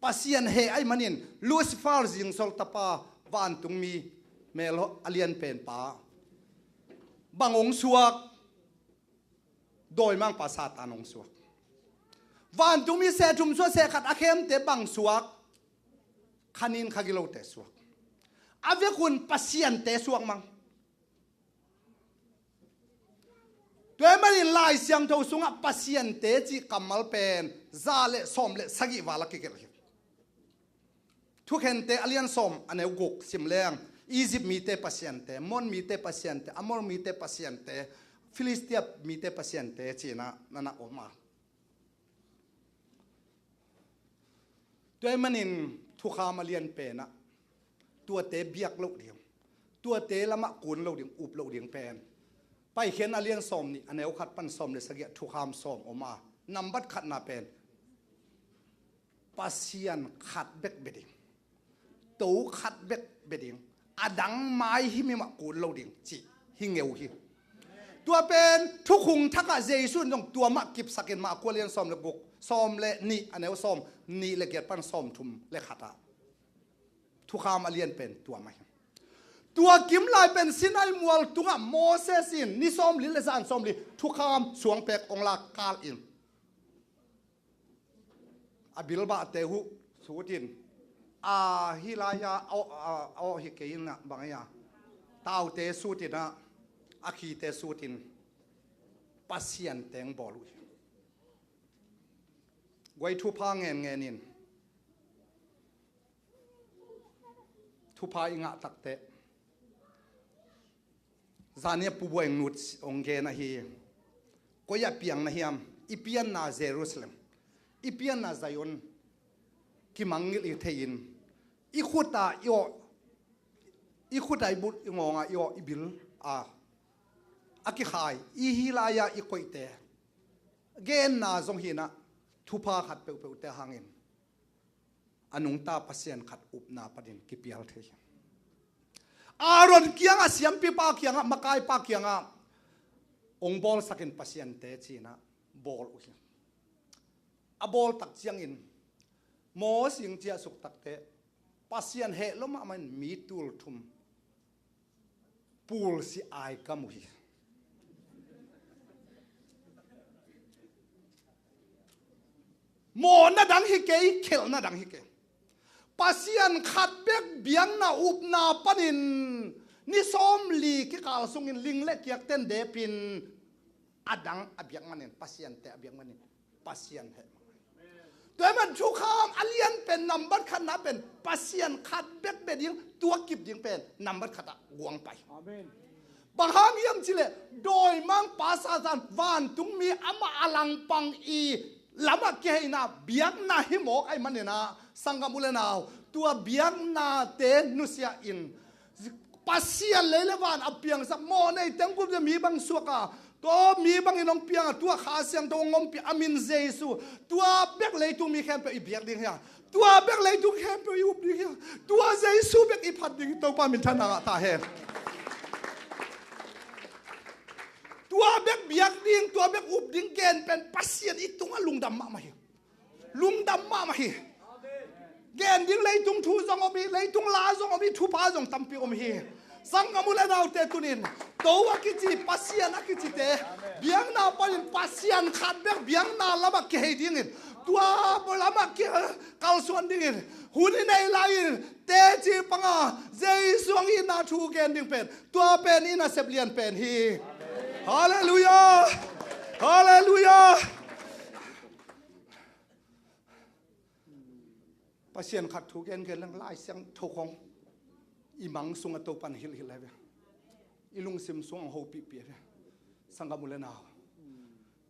Pasian heh ahih manin Lucifer, zingsol tapa, vantungmi melhoih a lianpenpa bang hong suak? Dawimangpa Satan hong suak. Vantungmi seh thum suah seh khat a khemte bang suak? Kha nin kha gilote suak. A vekun Pasiante suak mang. Tua ahih manin Lai Siangtho sungah Pasiante cih kammal pen za le sawm le sagih val a kigelh hi. Thukhente a lian sawm a neu guk sim leng, Egypt mite pasiante, Mon mite pasiante, Amor mite pasiante, Filistia mite pasiante ci-in ah na na om a. Tua ahih manin Thukham a lian pen ah tuate biak loh ding, tuate lamah kun loh ding, up loh ding pen Paikhiatna a lian sawm nih a neu khat pan sawm le sagih ah thukham sawm om a. Nambat khatna pen Pasian khat bek bia ding, to khat bek bia ding, a dang mai himhim ah kun lo ding cih hi ngeu hi. Tua pen Thukhun Thak ah Jesu in zong tua mah kipsakin, Marka a lian sawm le guk, sawm le nih a neu sawm nih le giat pan sawm thum le khat ah Thukham a lian pen tua mah hi. Tua kim lai pen Sinai mual tungah Moses in ni sawmli le zan sawmli thukham suangpek hong lak kal in, a bilbahte uh sut in, a hi lai-a a awh, a awh hi kei in ah bang hi a, taute sut in ah, a khite sut in Pasian teng bawl uh hi. Guai, thupha ngenngen in, thupha i ngah takteh, zani a Pu Buai Ngut hong gen ahi. Koi ah piang na hiam? I pianna Jerusalem, i pianna Zion, kimangngilh i thei-in, i khut a i awh, i khut a i but, i ngawng a i awh, i bil a a kikhai, i hi lai-a i koihte genna zong hi-in ah, thupha khat peuhpeuhte hangin a nungta Pasian khat upna panin kipial thei hi. Aaron kiangah, siampipa kiangah, makaipa kiangah, "Hong bawlsakin pasiante," ci-in ah bawl uh hi. A bawl tak ciangin maw sing ciah suk takteh, Pasian heh lua mahmah in mi tul thum pulsi ai kam uh hi. Mawhna dang hi kei, khelhna dang hi kei. Pasian khat bek biakna upna panin ni sawmli kikal sungin ling le kiakten depin, a dang a biak manin, Pasiante a biak manin, Pasian heh. Tua ahih man thukham a lian pen, nambat khatna pen Pasian khat bek bia ding, tua kip ding pen nambat khatah guang pai. Amen. Bang hang hiam cih leh, dawimangpa Satan, vantungmi amah a langpang i lamah kiheina biakna hi mawk ahih manin ah, sanggam u le nau, tua biaknate nusia in, Pasian lei le van a piangsak, mawhnei teng gup le mi bang suak a, tua mi bangin hong piang a, tua Kha Siangtho hong ompih a min Jesu, tua bek leitung mi khempeuh i biak ding hi a, tua bek leitung khempeuh i up ding hi a, tua Jesu bek i phat ding hi. Topa minthanna ngah ta hen. Tua bek biak ding, tua bek up ding gen pen Pasian i tungah lungdam mahmah hi. Lungdam mahmah hi. Gen ding leitung thu zong om hi, leitung la zong om hi, thupha zong tampi om hi. Sanggam u le naute, tunin To a kici, Pasian a kicite biakna panin Pasian khat bek biakna lamah kihei dingin, tua lamah ki, kalsuan dingin hun i nei lai-in teci panga Jesu hong itna thu gen ding pen, tua pen i nasep lian pen hi. Halleluiah! Halleluiah! Pasian khat thu gengen leng Lai Siangtho khong i mang sungah Topa'n hilhhilh hi ve. I lungsim sungah hong hopihpih hi ve. Sanggam u le nau,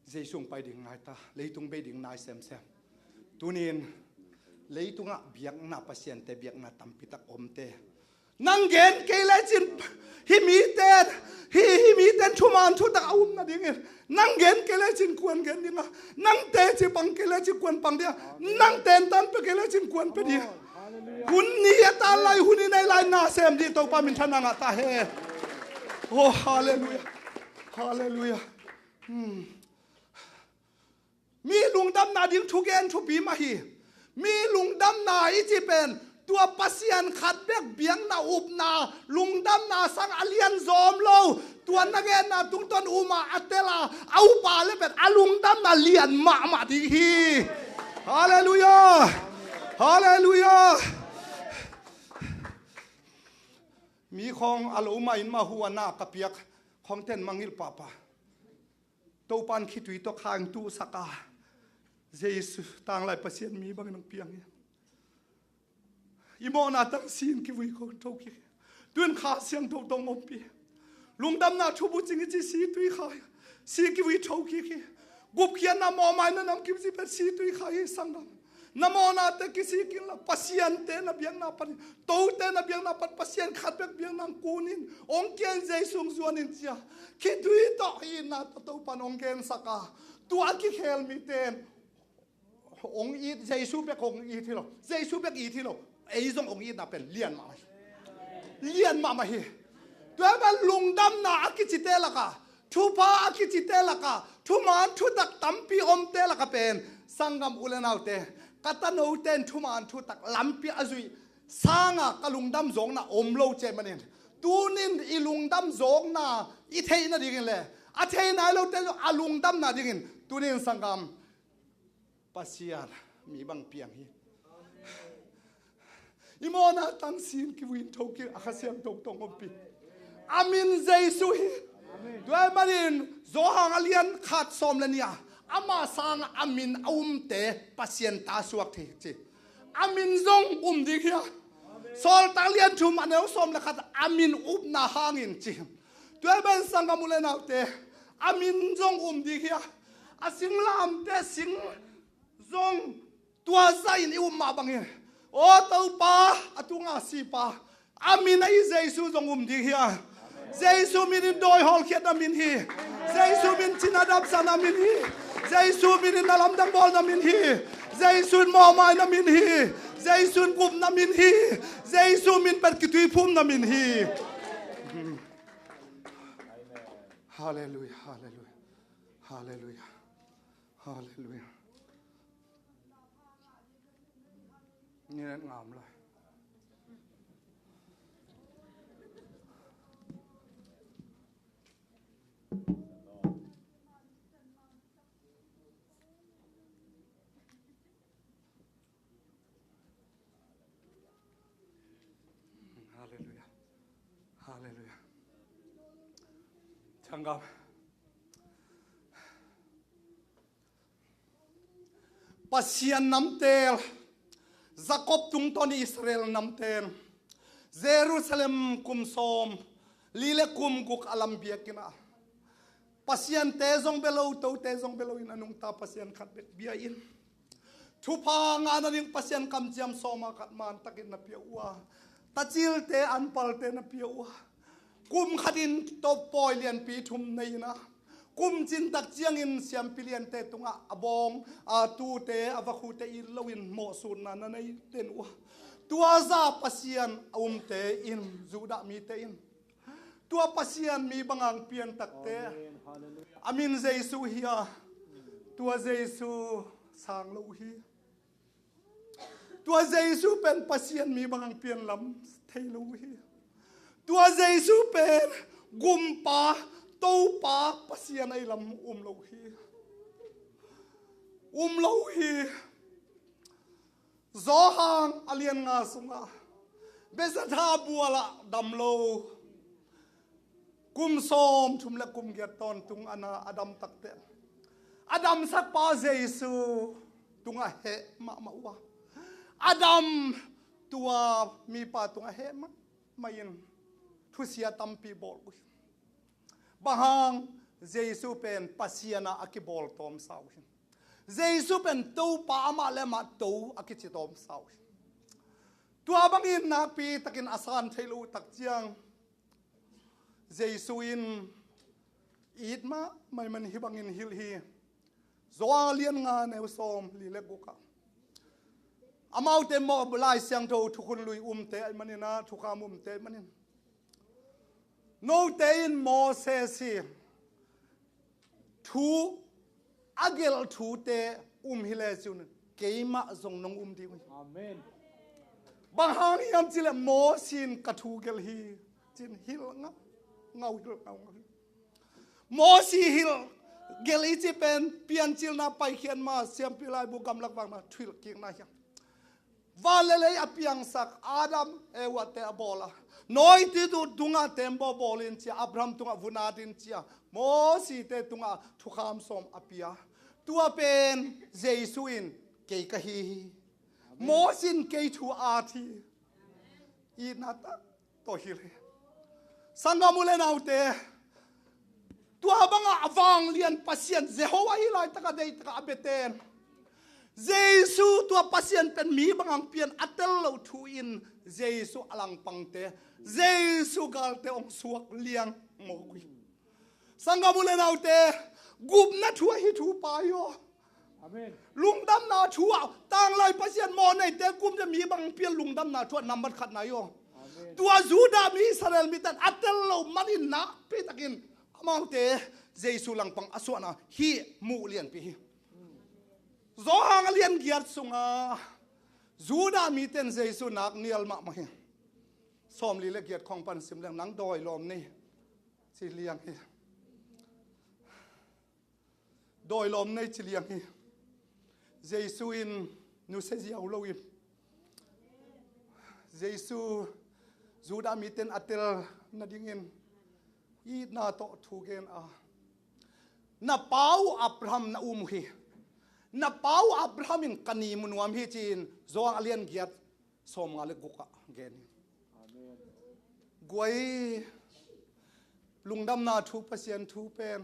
Jesu hong pai ding nai ta, leitung bei ding nai semsem. Tunin leitungah biakna, Pasiante biakna tampi tak omte, nang gen kei lecin hih mite, hih, hih mite thuman thutak a um nadingin, nang gen kei lecin kuan gen ding a, nang teci pang kei lecin kuan pang ding a, nang tentan pia kei lecin kuan pia ding a. Hun ni a tan lai, hun i nei lai, na sem ding Topa minthanna ngah ta hen. Oh, halleluiah. Halleluiah. Hmm. Mi lungdamna ding thugen thupi mah hi. Mi lungdamna i cih pen tua Pasian khat bek biakna upna, lungdamna sang a lian zawm lo, tua na genna tungtawn um a, a tel a, a up a leh pen a lungdamna lian mahmah ding hi. Halleluiah. Halleluiah. Mi khong a lo mah in mah hu a, na ka piak khong ten mangngilh pahpah. Topa'n khitui tawh khang tuhsak a, Jesu tanglai Pasian mi bangin hong piang hi. I mawhna tang si-in kivui ko thokik hi. Tu-in Kha Siangtho tawh hong ompih. Lungdamna thubu cing i ci, si tui kha hi. Si kivui thokik hi. Gupkhiatna, mawhmaina nam kim ci pen si tui kha hi, sanggam. Na mawhnate kisik inla, Pasiante na biakna panin, Tote na biakna pan, Pasian khat bek biakna kun in, hong kia in, Jesu hong zuan in ci a, khitui tawh itna tawh Topa'n hong gensak a, tua a kikhel mite in hong it, Jesu bek hong it hi lo, Jesu bek it hi lo, ei zong hong itna pen lian mahmah hi. Lian mahmah hi. Tua ahih manin lungdamna a kicite lakah, thupha a kicite lakah, thuman thutak tampi omte lakah pen, sanggam u le naute, ka tanote in thuman thutak lampi a zuih sangin ka lungdam zawkna om lo ci ahih manin, tunin i lungdam zawkna i theih nadingin le a thei nai lote zong a lungdam nadingin tunin sanggam, Pasian mi bang piang hi. I mawhna tang si-in kivui in thokik a, Kha Siangtho tawh hong ompih. A min Jesu hi. Tua ahih manin Johan a lian khat sawm le nih ah, ama sangin a min a umte Pasian ta suak thei hi ci. A min zong um ding hi a. Sawltak lian thum a neu sawm le khat, a min upna hangin ci. Tua ahih manin sanggam u le naute, a min zong um ding hi a. A singlamteh sing zong Tua zahin i um mah bangin, aw Topa, a tunga sipa, a min ahi Jesu zong um ding hi a. Jesu min in dawi hawlkhiatna min hi. Jesu min cina damsakna min hi. Jesu min in na lamdang bawlna min hi. Jesu in mawhmaina min hi. Jesu in gupna min hi. Jesu min pen kituiphumna min hi. Halleluia, halleluia, halleluia, halleluia. Ngiat ngam lai. Halleluia. Halleluia. Sanggam. Pasian namtel, Jakob tungtawn Israel namtel, Jerusalem kum sawm li le kum guk a lam biakinn ah pasiante zong bia lo, tote zong bia lo in a nungta Pasian khat bek bia in thupha ngahna ding Pasian kamciam sawm a khat mantakin na pia uh a, tacilte anpalte na pia uh a, kum khatin tawh pawi lianpi thum nei in a, kum cintak ciangin siampi liante tungah a bawng, a tute, a vakhute it loin mawhsutna na nei den uh a, tua za Pasian a umte in, Judah mite in tua Pasian mi bangang piantakte, Amen. Halleluia. A min Jesu hi a, tua Jesu sang lo uh hi. Tua Jesu pen Pasian mi bangang pianlam thei lo uh hi. Tua Jesu pen gumpa, topa, Pasian ahi lam um lo uh hi. Um lo uh hi. Johan a lian nga sungah Bethsaida bualah dam lo, kum sawm thum le kum giat tawntung a na a damtakte, a damsakpa Jesu tungah heh mahmah uh a, a dam tua mipa tungah heh mahmah in thusia tampi bawl uh hi. Bang hang? Jesu pen Pasian a a kibawltawmsa uh hi. Jesu pen Topa, amah le amah To a kicitawmsa uh hi. Tua bangin nakpi takin a san thei lo uh tak ciang Jesu in it mahmah ahih manin hih bangin hilh hi. Johan lian nga neu sawm li le gukah, amaute maw Lai Siangtho thukhun lui umte ahih manin a, thukham umte ahih manin, note in Moses hi thu a gelh thute um hi lecin keimah zong nong um ding uh hi. Amen. Bang hang hiam cih leh Moses in ka thu gelh hi, ci-in hilh ngaungau, hilh ngaungau hi. Moses hilh gelh i cih pen Piancilna, Paikhiatna, Siampi Laibu, Gamlak Vakna, Thuhilhkikna hi a, van le lei a piangsak, Adam Eva te a bawl a, Noah te tungah tembaw bawl in ci a, Abraham tungah vun at in ci a, Moses te tungah thukham sawm a pia. Tua pen Jesu in kei ka hi hi. Moses in kei thu at hi. Itna tak tawh hilh hi. Sanggam u le naute, tua bangah a vanglian Pasian Jehovah hih laitakah deitakah a biate in, Jesu tua Pasian pen mi bangang pian a tel loh thu in Jesu a langpangte, Jesu galte hong suak liang mawk uh hi. Sanggam u le naute, gupna thu ah hih thu pai aw. Amen. Lungdamna thu ah, tanglai Pasian mawhneite gupna mi bang pian lungdamna thu ah nambat khatna hi aw. Amen. Tua Judah mi Israel mite in a tel loh manin nakpi takin amaute Jesu langpang a suahna hih muh lianpi hi. Johan a lian giat sungah Judah mite in Jesu nak nial mahmah hi. Sawmli le giat khawng pan sim leng, nang dawi lawm nei ci liang hi. Dawi lawm nei ci liang hi. Jesu in nusia ziau lo in, Jesu Judah mite in a tel nadingin itna tawh thu gen a, na pa uh Abraham na um uh hi. Na pa uh Abraham in ka ni mu nuam hi, ci-in Johan a lian giat sawmnga le gukah gen hi. Amen. Guai, lungdamna thu, Pasian thu pen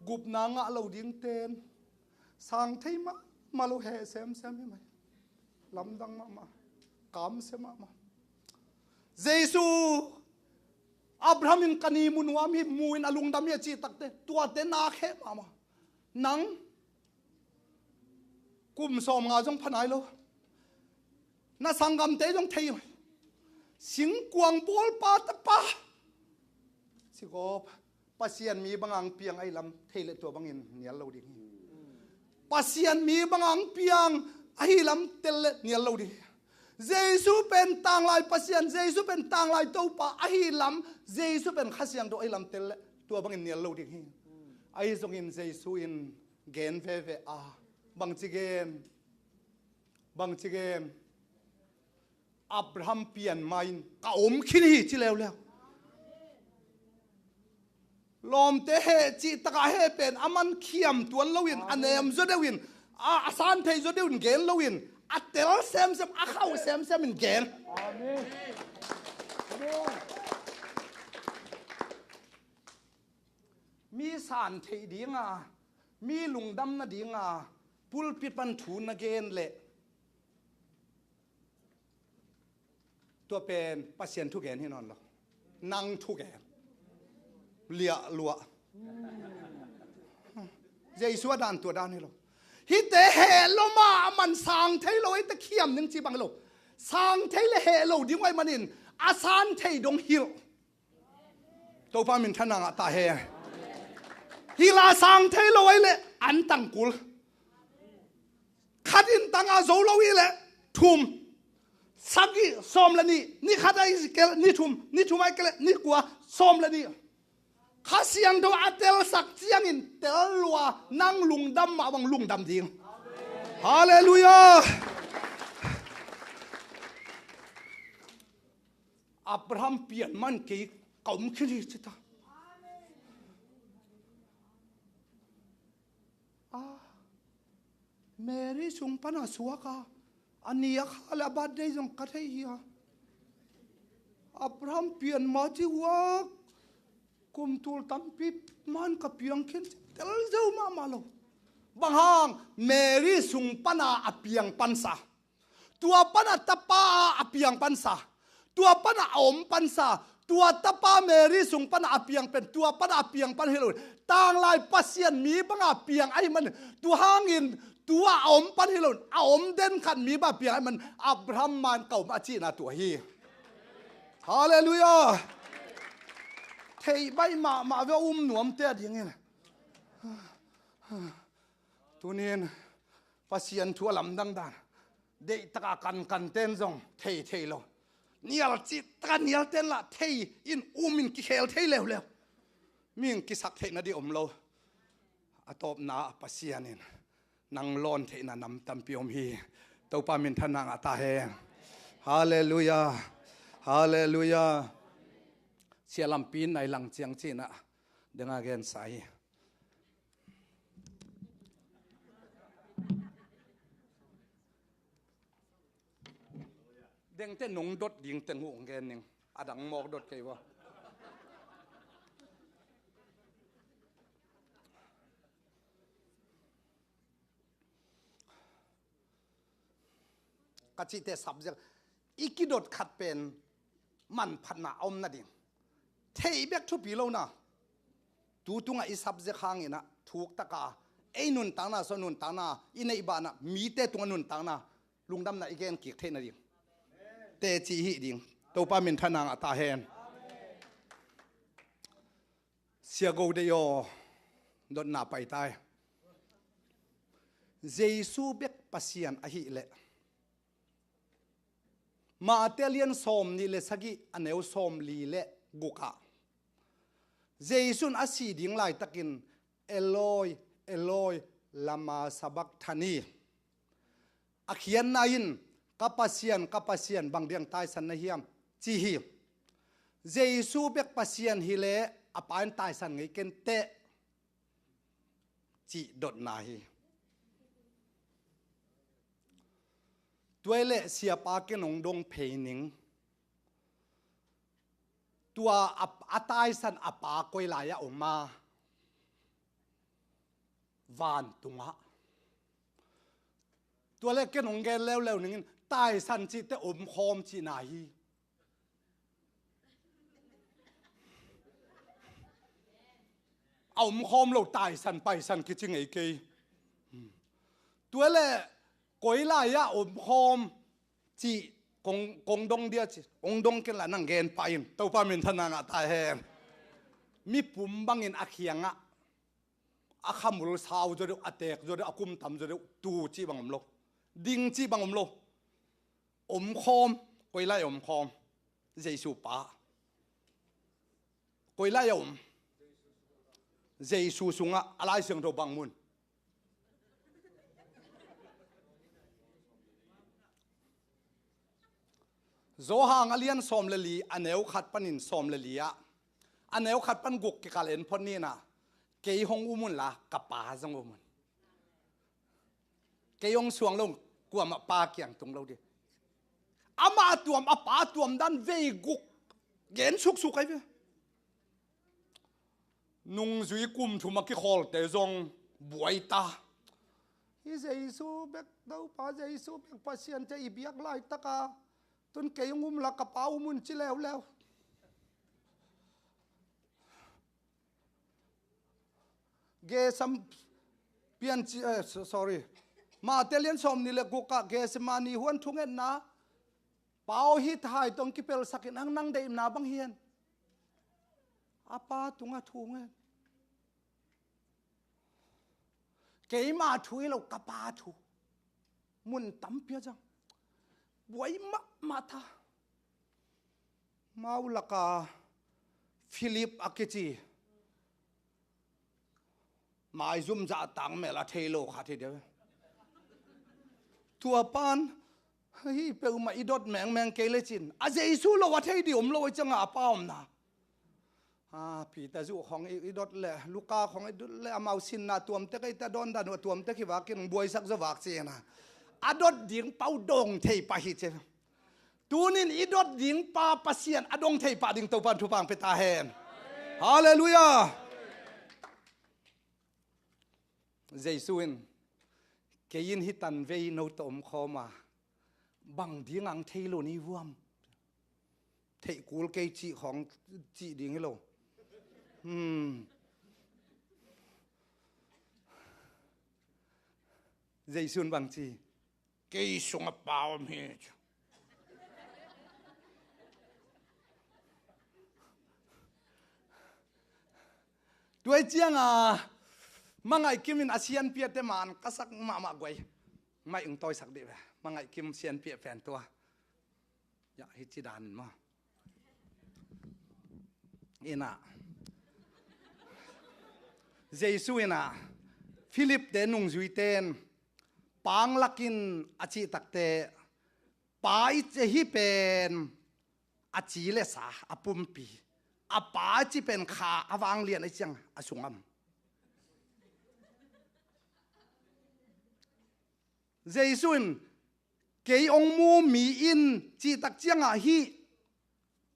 gupna ngah lo dingte in sang thei mah Malu he semsem hi mai. Lamdang mahmah. Kamsia mahmah. Jesu, Abraham in ka ni mu nuam hi, mu in a lungdam hi a cih takte, tuate nak he mahmah. Nang kum sawmnga zong pha nai lo. Na sanggamte zong thei uh. Singkuang bawlpa tapa. Sikop. Pasian mi banga hong piang ahi lam thei leh tua bangin nial lo ding hi. Pasian mi banga hong piang ahi lam tel leh nial lo ding hi. Jesu pen tanglai Pasian, Jesu pen tanglai Topa ahi lam, Jesu pen Kha Siangtho ahi lam tel leh tua bangin nial lo ding hi. Ahi zongin Jesu in gen veve a, bangci gen, bangci gen. Abraham pian ma-in ka om khin hi ci leuleu. Lawmte heh cih takah heh pen a man khiam tuan loin, a nem zaw deuhin, a, a san thei zaw deuhin gen loin, a tel semsem, a khauh semsem in gen. Amen. Mi san theih dinga, mi lungdam nadinga pulpit pan thu na gen leh tua pen Pasian thugen hi nawn lo. Nang thugen. Liahluah. Jesu a dan tua dan hi lo. Hihte heh lo mah a man sang thei lo, hihte khiam ning ci bang hi lo. Sang thei le heh lo ding uh ahih manin a san thei dong hilh. Topa minthanna ngah ta hen. Hilh a sang thei lo ahih leh an tangkul. Khat in tang a zo lo ahih leh thum, sagih, sawm le nih, ni khat ahih kei leh ni thum, ni thum ahih kei leh ni kua, sawm le nih. Kha Siangtho a telsak ciangin tel lua, nang lungdam mah bang lungdam ding. Halleluiah. Abraham pian man kei ka om khin hi ci ta. Ah, Mary sung pana suak a, a ni a kha le a birthday zong ka thei hi a. Abraham pian ma ci huak, kum tul tampi man ka piang khin ci tel zo mahmah lo. Bang hang, Mary sung pana a piang pansa. Tua pana tapa a piang pansa. Tua pana a om pansa. Tua tapa Mary sung pana a piang pen, tua pana a piang pan hi lo. Tanglai Pasian mi banga piang ahih man. Tua hangin tua a om pan hi lo. A om den khat mi banga piang ahih man. Abraham man ka om a cihna tua hi. Halleluiah. Theih baih mahmah ve, um nuamte a dingin. Tunin Pasian thu a lamdang dan. Deih taka kankan ten zong thei thei lo. Nial cih taka nial ten lah thei in um in kikhel thei leuleu. Mihing kisak theihna ding om lo. A tawpna ah Pasian in nang lawn theihna nam tampi om hi. Topa minthanna ngah ta hen. Halleluiah. Halleluiah. Sia lampi in nai lang ciang cihna deng a gensa hi. Dengte nong dot ding teng uh gen ning. A dang mawk dot kei ua. Ka cihte subject i kidot khat pen manphatna a om nading. Theih bek thupi lo na. Tu tungah i subject hangin ah thuk taka ei nuntakna, so nuntakna, i neih banah mite tungah nuntakna, lungdamna i gen kik theih nading teci hi ding. Topa minthanna ngah ta hen. Sia Go Dei aw, dotna pai tai. Jesu bek Pasian ahih leh Mate lian sawm nih le sagih a neu sawm li le gukah Jesu in a si ding laitakin Eloi, Eloi, lama sabakthani. A khiatna in, ka Pasian, ka Pasian, bang diang taisan na hiam, ci hi. Jesu bek Pasian hileh a Pa in taisan ngei ken teh, cih dotna hi. Tua leh siapa ken hong dong phei ning. Tua a, a taisan a Pa koi lai-ah om a, vantungah. Tua le ken hong gen leuleu ningin, taisan cihte omkhawm cihna hi. A omkhawm lo taisan paisan kici ngei kei. Tua le koi lai-ah omkhawm cih kong, kong dong dia ci. Hong dong ken la nang gen pah in. Topa minthanna ngah ta hen. Mipum bangin a kiangah a khamul sau zaw deuh, a teek zaw deuh, a kum tam zaw deuh, tu cih bang om lo. Ding cih bang om lo. Omkhawm, koi lai omkhawm. Jesu pa. Koi lai a om. Jesu sungah a Lai Siangtho bang mun. Johan a lian sawm le li, a neu khat panin sawm le li ah, a neu khat pan guk kikal en phot ni na, kei hong um un la, ka pa zong um un. Kei hong suang lo, kuamah pa kiang tung lo ding. Amah tuam, a pa tuam dan vei guk gen suksuk ai ve. Nungzui kum thum a kikhawlte zong buai ta. Hi Jesu bek Topa, Jesu bek Pasian ci-a i biak laitaka, tun kei hong um la ka pa um un ci leuleu. Gesam pian ci, eh, so-, sorry. Mate lian sawm ni le guk ah Gethsemane huan thungetna. Pa aw, hih thai tawh kipelsak in ang, nang deihna bang hian. A pa tungah thu ngen. Keima thu hi lo, ka pa thu. Mun tampi a zang. Buai mahmah ta. Mau laka Philip a kici. Maizum zah tang mel a thei lo khat hi deuh. Tua pan, hih peuhmah i dot mengmeng kei lecin, a Jesu lo a thei dih om lo a cianga a pa omna. A, Peter zuh khong i, i dot le, Luka khong i dot le, amau sinna tuamte kei ta dawn dan uh a tuamte kivakin buaisak zaw vak cina. A dot ding pau dong thei pah hi ce. Tunin i dot ding pa Pasian a dong thei pah ding Topan thupha pia ta hen. Halleluiah. Jesu in, kei in hih tanvei no tawh om khawm a, bang ding ang thei lo ni vuam. Theih kul kei cih khawng cih ding hi lo. Hmm. Jesu in bang ci? Kei sungah pa om hi. Tua cianga mangaih kimin a sianpiate man ka sak mahmah guai. Maih ung tawisak dih ve. Mangaih kim sianpia pen tua. Ya, hi ci danin maw. Ina. Jesu ina. Philip te nungzuiten. Pang lakin a cih takte. Pa i ci hi pen a ci le sa, a pumpi. A pa i ci pen kha a vanglian a ciang a sungam. Jesu in kei hong mu mi in cih tak cianga hih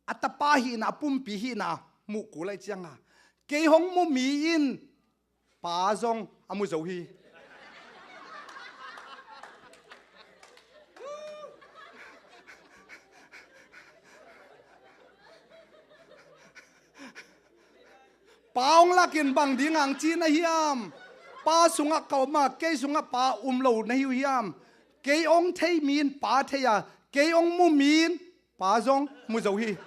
a tapa hihna, a pumpi hihna muh kul a cianga kei hong mu mi in Pa zong a mu zo hi. Pa hong lakin bang ding ang ci na hiam? Pa sungah ka om a, kei sungah Pa um lo na hi uh hiam? Kei hong thei mi in Pa thei a, kei hong mu mi in Pa zong mu zo hi.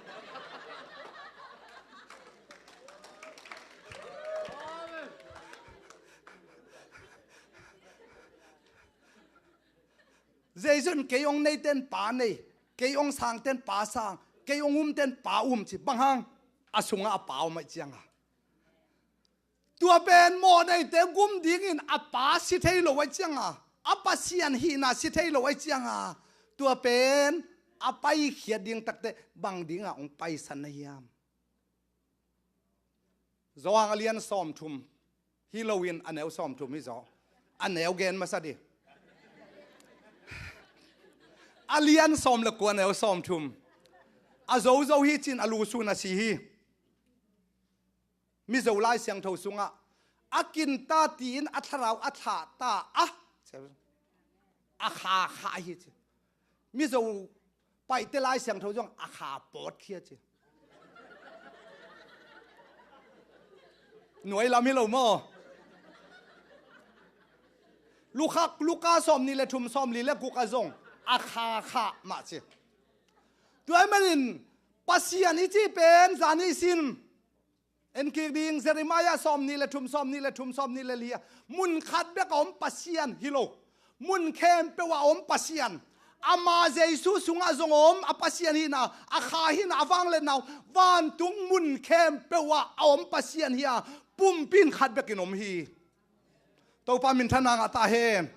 Jesu in kei hong neite in Pa nei, kei hong sangte in Pa sang, kei hong umte in Pa um ci. Bang hang? A sungah a Pa om ahih cianga. Tua pen mawhneite gum dingin a Pa si thei lo ahih cianga, a Pasian hihna si thei lo ahih cianga, tua pen a paikhiat ding takte bang dinga hong paisan na hiam? Johan a lian sawmthum hi loin a neu sawmthum hi zaw. A neu gen masa dih. A lian sawm le kua, a neu sawmthum. A zozo hi cin a lusun a si hi. Mizo Lai Siangtho sungah a kin ta tiin a thlarau a thlah ta a. a kha kha hi ci. Mizo paihte Lai Siangtho zong a kha pawt khia ci. Nuai lam hi lo maw? Lukhak Luka sawmnih le thum, sawmli le guk ah zong a kha kha mah ci. Tua ahih manin Pasian i cih pen zani sin en kik ding, Jeremiah sawmnih le thum, sawmnih le thum, sawmnih le li ah, mun khat bek a om Pasian hi lo, mun khempeuh ah a om Pasian. Ama Jesu sungah zong a om a Pasian hihna, a kha hihna, a vangliatna uh, vantung mun khempeuh ah a om Pasian hi a, pumpi in khat bekin om hi. Topa minthanna ngah ta hen.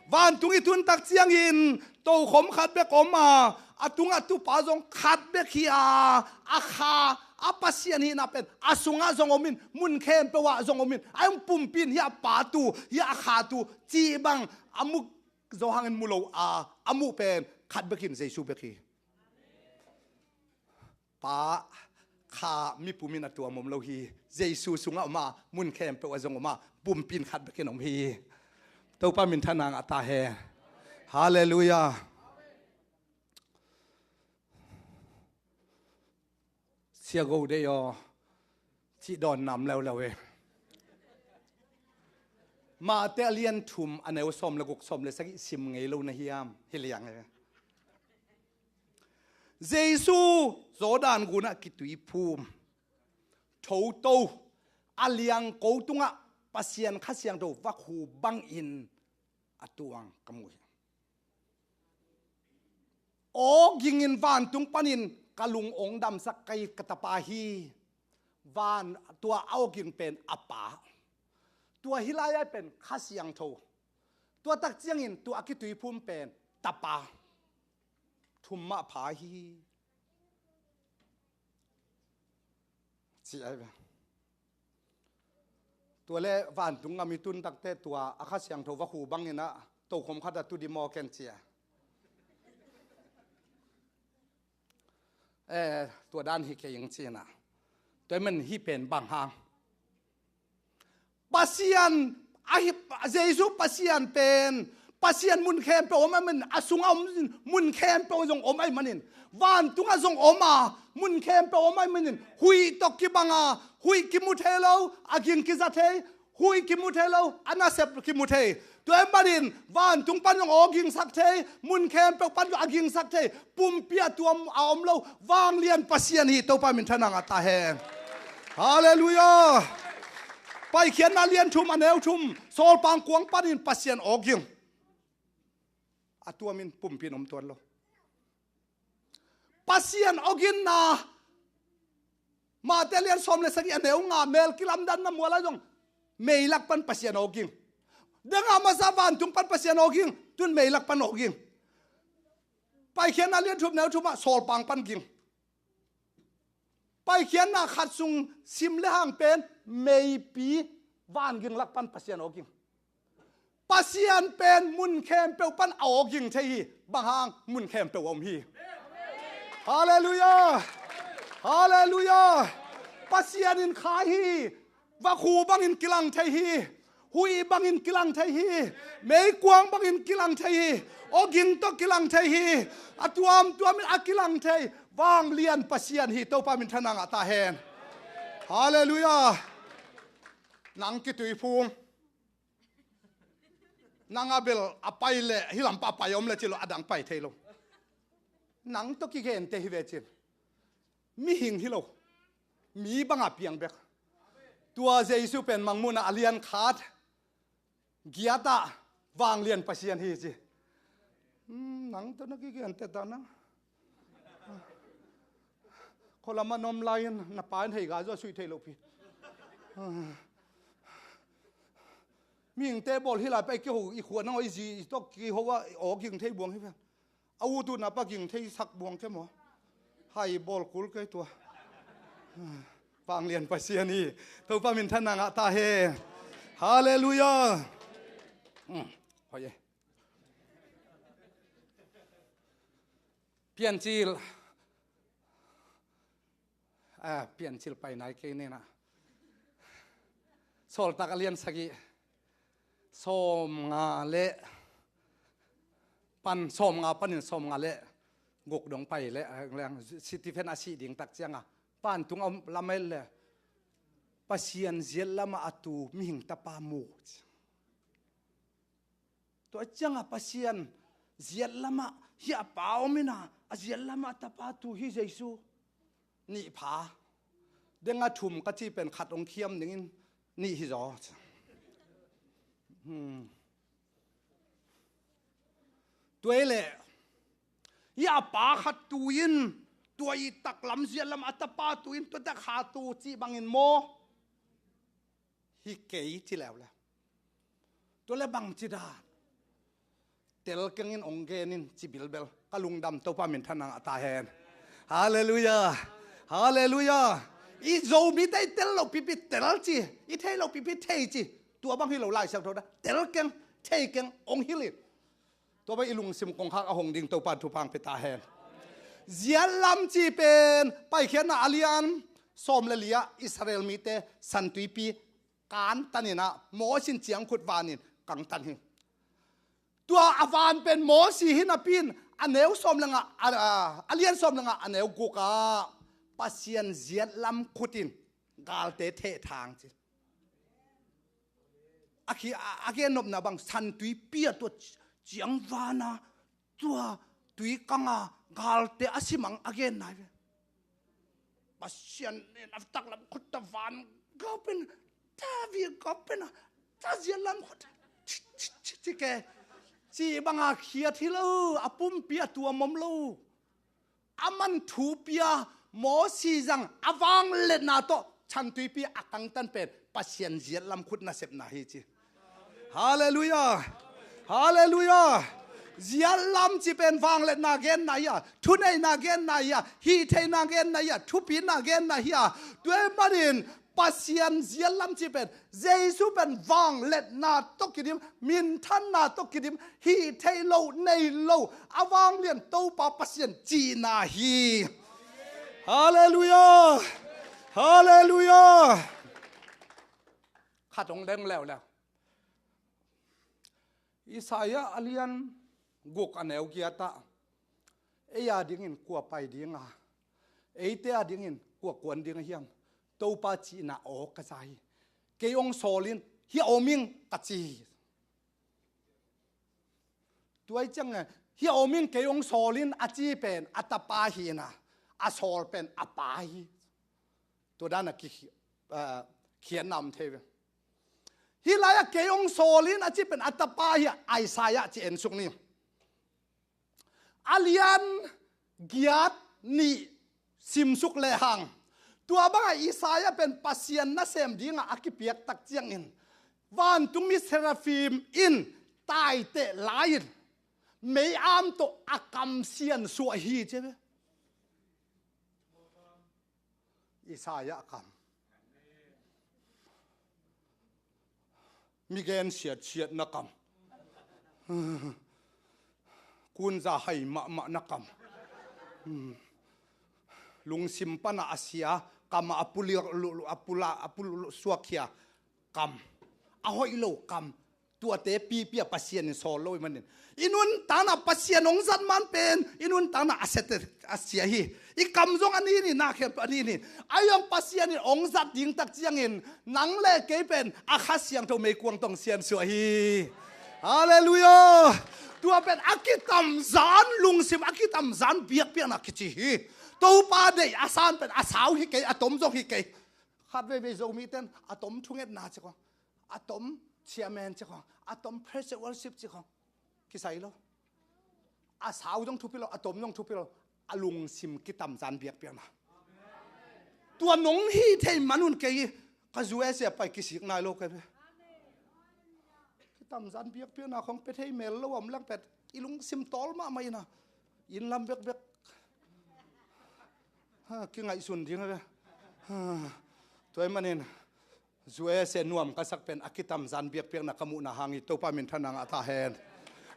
Vantung i tun tak ciangin tokhom khat bek om a, a tungah tupa zong khat bek hi a, a kha a Pasian hihna pen a sungah zong om in, mun khempeuh ah zong om in, a hong pumpi in hi a, Pa tu hi a, a kha tu cih bang a mu, Johan in mu lo a, a muh pen khat bekin Jesu bek hi. Pa, Kha, Mipum in a tuam om lo hi. Jesu sungah om a, mun khempeuh ah zong om a, pumpi in khat bekin om hi. Topa minthanna ngah ta hen. Halleluiah. Sia Go Dei aw, cih dawn nam leuleu e. Mate a lian thum, a neu sawm le guk, sawm le sagih sim ngei lo na hiam? Hi liang e. Jesu Jordan gunah kituiphum, thoto, a liangko tungah Pasian Kha Siangtho vakhu bangin a tuang ka mu hi. Aw gingin vantung panin ka lung ong damsak ka it ka tapa hi. Van tua a aw ging pen a Pa. Tua hi lai-ai pen Kha Siangtho. Tua tak ciangin tua a kituiphum pen tapa. Thum mah pha hi. Ci ai ve. Tua le vantung ngam i tun takte tua a Kha Siangtho vakhu bangin a tokhom khat a tu di maw ken ci a. Eh, tua dan hi kei ing ci na. Tua men hi pen bang hang. Pasian, ahi, Jesu Pasian pen, Pasian mun khempeuh om ahih manin, a sungah om mun khempeuh zong om ahih manin, vantungah zong om a, mun khempeuh om ahih manin, huih tawh kibang a, huih kimu thei lo, a ging kiza thei, huih kimu thei lo, a nasep kimu thei. Tua ahih manin, vantung pan zong aw gingsak thei, mun khempeuh pan zong a gingsak thei, pumpi a tuam a om lo, vanglian Pasian hi. Topa minthanna ngah ta hen. Halleluiah. Paikhiatna lian thum, a neu thum, sawlpang kuang panin Pasian aw ging. A tuamin pumpi in om tuan lo. Pasian aw ginna, Mate lian sawm le sagih a neu nga, mel kilamdanna mual ah zong meilak pan Pasian aw ging. Deng a masa vantung pan Pasian aw ging, tun meilak pan aw ging. Paikhiatna lian thum neu thum ah sawlpang pan ging. Paikhiatna khat sung sim le hang pen meipi van ging lak pan Pasian aw ging. Pasian pen mun khempeuh pan a aw ging thei hi. Bang hang? Mun khempeuh a om hi. Halleluiah. Halleluiah. Pasian in kha hi. Vakhu bangin kilang thei hi. Huih bangin kilang thei hi. Meikuang bangin kilang thei hi. Aw ging tawh kilang thei hi. A tuamtuamin a kilang thei. Vanglian Pasian hi. Topa minthanna ngah ta hen. Halleluiah. Nang kituiphum. Nang a bel a pai le, hi lampa a pai om le ci lo, a dang pai thei lo. Nang tawh kigente hi ve cin. Mihing hi lo. Mi banga piang bek. Tua Jesu pen Mangmuhna a lian khat giat ah vanglian Pasian hi ci. Hmm, nang tawh na kigente ta nang. Khualam a na om lai-in na pa in hei ga zaw suih thei lo pi. Mihingte bawl hi lai pai kiho i khua nang aw i zi i tawh kiho a aw ging thei buang hi pen. A ut utna pa ging thei sak buang ke maw. Hai bawl kul kei tua. Vanglian Pasian hi. Topa minthanna ngah ta hen. Halleluiah. Hmm. Hoi e. Piancil. Ah, Piancil pai nai kei nena. Sawltak a lian sagih. Sawm nga le pan sawmnga panin sawmnga le guk dong pai le, leng Stephen a sih ding tak cianga pan tung a lam le Pasian ziat lamah a tu mihing tapa mu. Tua cianga Pasian ziat lamah hi a pa om ina, a ziat lamah tapa tu hi Jesu. Nih pha. Denga thum ka ci pen khat ong khiam dingin nih hi zaw. Hmm. Tua hi leh hi a pa khat tu in, tua i taklam ziat lam a tapa tu in, tua tak ha tu cih bangin maw? Hi kei ci leuleu. Tua le bang ci dan? Tel kengin ong genin ci bilbel. Ka lungdam, Topa minthanna ngah ta hen. Halleluiah. Halleluiah. I Zomite i tel lo pipi tel ci, i thei lo pipi thei ci. Tua bang hi lo Lai Siangtho da. Tel keng, thei keng, ong hilh in. Tua bang i lungsim kongkhak a hong ding Topa thupha ong pia ta hen. Ziat lam ci pen Paikhiatna a lian sawm le li ah Israel mite San Tuipi kantan ina, Mosi in ciangkhut vanin kangtan hi. Tua a van pen Mosi hi napi in a neu sawm le nga, a, a, a lian sawm le nga a neu guk ah Pasian ziat lam khut in galte thehthang ci. A khi, a, a gen nopna bang San Tuipi ah tua ci-, ciang vana tua tui kanga galte a simang a gen nai ve. Pasian in a taklam khut ta van gau pen, ta vi gau pen a, ta ziat lam khut ci, ci, ci, ci ke. Ci banga khiat hi lo, a pumpi a tuam om lo. A man thu pia Mosi zang a vangliatna tawh San Tuipi a kangtan pen Pasian ziat lam khut nasepna hi ci. Halleluiah. Halleluiah. Ziat lam ci pen vangliatna genna hi a, thuneihna genna hi a, hihtheihna genna hi a, thupina genna hi a. Tua ahih manin Pasian ziat lam ci pen, Jesu pen vangliatna tawh kidim, minthanna tawh kidim, hih theih loh, nei loh, a vanglian Topa Pasian cihna hi. Halleluiah. Halleluiah. Khat hong leng leuleu. Isaiah a lian guk a neu giat ah, ei a dingin kua pai ding a, eite a dingin kua kuan ding a hiam, Topa cihna aw ka za hi. Kei hong sawl in, hi a om ing ka ci hi. Tua hi ciang, hi a om ing kei hong sawl in a ci pen a tapa hi ina, a sawl pen a pa hi. Tua dan a ki, ah, khiatna om thei ve. Hih lai-ah kei hong sawl in a ci pen a tapa hi a, Isaiah ci en suk ni. A lian giat nih simsuk lehang, tua bangah Isaiah pen Pasian nasem dingah a kipiak tak ciangin vantungmi seraphim in taiteh lai-in mei-am tawh a kam siansuah hi ci ve. Isaiah kam. Mi gen siatsiatna kam. Kunza hai mahmahna kam. Lungsim pana a sia kam a puli, a pula, a pul suakkhia kam. A hoih lo kam. Tuate pipi a Pasian in sawl lo ahih manin, i nuntakna Pasian hong zat man pen i nuntakna a sia, a sia hi. I kam zong a nini, na khempeuh a nini. Ahi zong Pasian in hong zat ding tak ciangin nang le kei pen a Kha Siangtho meikuang tawh hong siansuah hi. Halleluiah. Tua pen a kitamzan lungsim, a kitamzan biakpiakna kici hi. Topa deih a san pen a sau hi kei, a tom zong hi kei. Khat veivei Zomite in a tom thungetna ci khong, a tom chairman ci khong, a tom praise and worship ci khong, kisai lo. A sau zong thupi lo, a tom zong thupi lo. A lungsim kitamzan biakpiakna. Tua nong hih thei man un kei hi. Ka zu e sia pai kisik nai lo kei ve. Kitamzan biakpiakna khong pia thei mel lo a om leng pet i lungsim tawl mahmah ina, inn lam bekbek, ha, kingaihsun ding a ve. Ha. Tua ahih manin zu e sia nuam ka sak pen a kitamzan biakpiakna ka muhna hang hi. Topa minthanna ngah ta hen.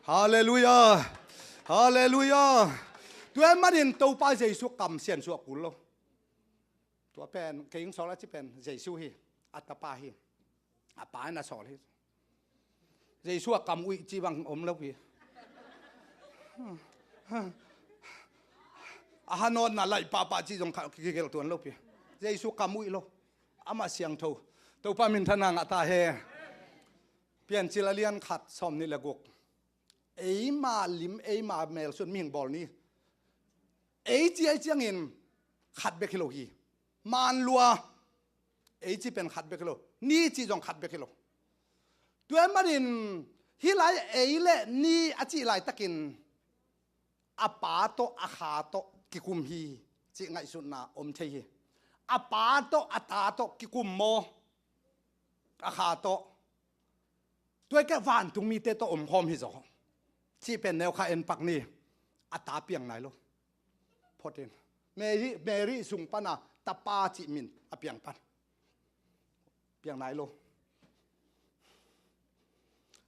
Halleluiah. Halleluiah. Tua ahih manin Topa Jesu kam siansuah kul lo. Tua pen kei hong sawl a ci pen Jesu hi. A tapa hi. A pa in a sawl hi. Jesu a kam uih ci bang om lo hi. A hanawtna laih pahpah cih zong kha kigelh tuan lo pi. Jesu kam uh hi lo. Amah siangtho. Topa minthanna ngah ta hen. Piancil a lian khat sawm nih le guk. Eima lim, eima mel sung mihing bawl ni. Ei ci ahih ciangin khat bek hi lo hi. Maan lua. Ei ci pen khat bek hi lo. Ni ci zong khat bek hi lo. Tua ahih manin hih lai ei le ni a cih laitakin a Pa tawh a Kha tawh kikum hi cih ngaihsutna om thei hi. A Pa tawh a Ta tawh kikum maw? A Kha tawh. Tua ahih kei leh vantungmite tawh omkhawm hi zaw. Cih pen neu kha en pak ni. A Ta piang nai lo. Phot in. Mary, Mary sung pana tapa cih min a piang pan. Piang nai lo.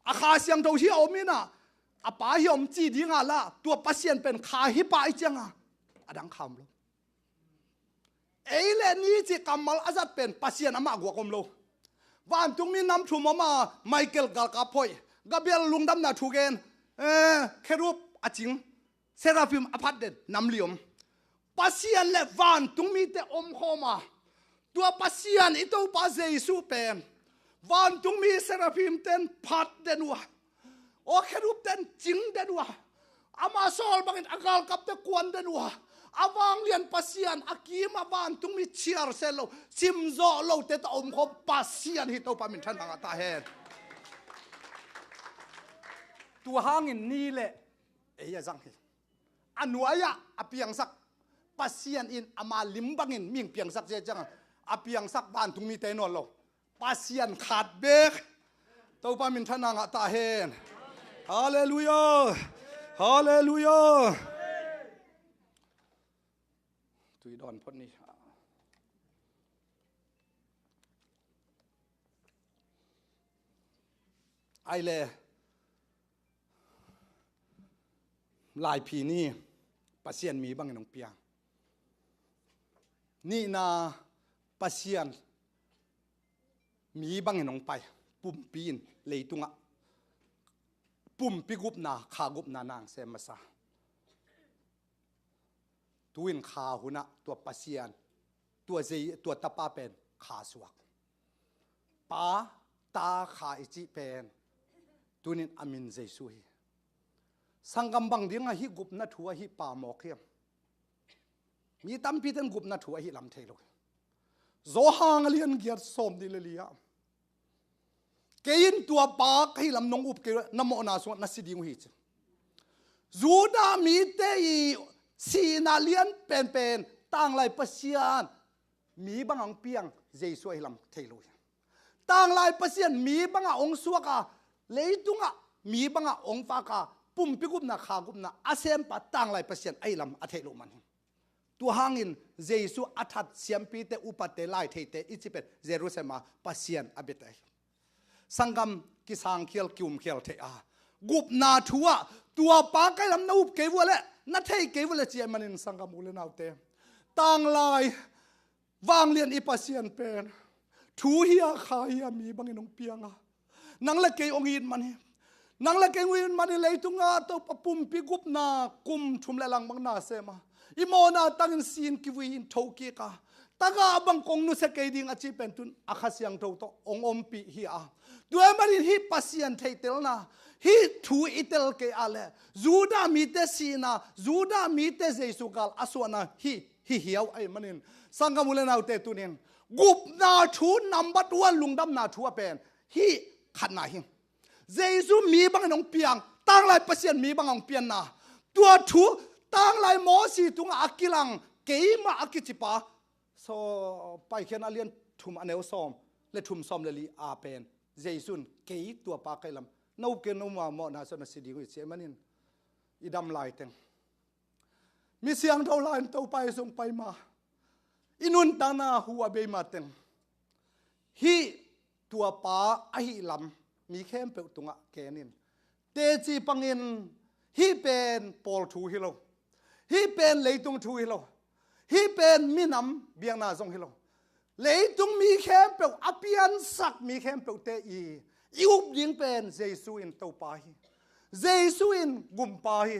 A Kha Siangtho hi a om in a, a Pa hi a om ci ding a lah, tua Pasian pen Kha hi pah ahih ciangin a dang Kha om lo. Ei le ni cih kammal a zat pen Pasian amah guak om lo. Vantungmi nam thum om a, Michael galkap hoih, Gabriel lungdamna thu gen, eh, Kherub a cing, Seraphim a phat den, nam li om. Pasian le vantungmite omkhawm a, tua Pasian i Topa Jesu pen vantungmi Seraphim ten phat den uh a, aw Kherub ten cing den uh a, ama sawl bangin a galkapte kuan den uh a, a vanglian Pasian a kim a vantungmi ciar se lo, cimzawh lote tawh omkhawm Pasian hi. Topa minthanna ngah ta hen. Tua hangin ni le ei a zang hi. A nuai-ah a piangsak Pasian in ama lim bangin mihing piangsak cia ciangin a piangsak vantungmite nawn lo. Pasian khat bek. Topa minthanna ngah ta hen. Halleluiah. Halleluiah. Tui dawn phot ni. Ai le. Laiphi ni Pasian mi bangin hong piang. Nihna Pasian mi bangin hong pai. Pumpi in leitungah pumpi gupna, kha gupna nang sem masa. Tu-in kha hunah tua Pasian, tua zei, tua tapa pen kha suak. Pa, Ta, Kha i cih pen tunin a min Jesu hi. Sanggam, bang dingah hih gupna thu ahi pamawk hiam? Mi tampi ten gupna thu ahi lam thei lo hi. Johan a lian giat sawm nih le li ah, kei in tua Pa ka hih lam nong up kei uh leh na mawhna sungah na si ding uh hi ci. Judah mite i sihna lian penpen tanglai Pasian mi bangah hong piang Jesu ahi lam thei lo hi. Tanglai Pasian mi bangah hong suak a, leitungah mi bangah hong vak a, pumpi gupna, kha gupna a sempa tanglai Pasian ahi lam a theih loh man hi. Tua hangin Jesu a that siampite, upate, laitheite i cih pen Jerusalem ah Pasian a biate hi. Sanggam, kisangkhial, kiumkhial theih a, gupna thu ah tua Pa ka hih lam na up kei uh leh, na thei kei uh leh ci ahih manin sanggam u le naute, tanglai vanglian i Pasian pen thu hi a, kha hi a, mi bangin hong piang a, nang le kei hong it man hi. Nang le kei hong it man hi. Leitungah Topa pumpi gupna kum thum le lang bang na sem a, i mawhna tangin sin kivui in thokik a, tagah bang kong nusia kei ding a cih pen tun a Kha Siangtho tawh hong ompih hi a. Tua ahih manin hih Pasian theihtelna, hih thu i tel kei a leh Judah mite sihna, Judah mite Jesu gal a suahna hih hi hiau ahih manin, sanggam u le naute, tunin gupna thu number one, lungdamna thu a pen hih khatna hi. Jesu mi bangin hong piang, tanglai Pasian mi bangah hong pianna. Tua thu, tanglai Mosi tungah a kilang, keimah a kicipa, so, Paikhiatna a lian thum a neu sawm le thum, sawm le li a pen Jesu in kei tua Pa ka hih lam na up kei uh leh na mawhna sungah na si ding uh hi ci ahih manin i dam laiteng, mi siangtho lai-in Topa i sung pai ma, i nuntakna hu a bei mateng, hih tua Pa ahi lam mi khempeuh tungah kenin, teci pangin, hih pen pawl thu hi lo, hih pen leitung thu hi lo, hih pen minam biakna zong hi lo, leitung mi khempeuh, a piansak mi khempeuhte i, i up ding pen Jesu in Topa hi. Jesu in Gumpa hi.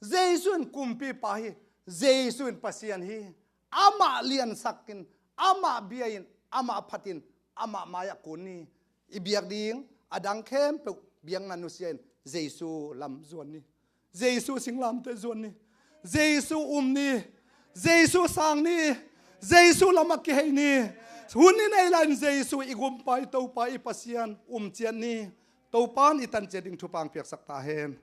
Jesu in kumpipa hi. Jesu in Pasian hi. Amah liansakin, amah bia-in, amah phatin, amah mai-ah kun ni. I biak ding a dang khempeuh biakna nusia-in Jesu lam zuan ni. Jesu singlamteh zuan ni. Jesu um ni. Jesu sang ni. Jesu lamah kihei ni. Hun i nei lai-in Jesu i gumpa, i Topa, i Pasian um ciat ni. Topa in i tan ciat ding thupha piaksak ta hen.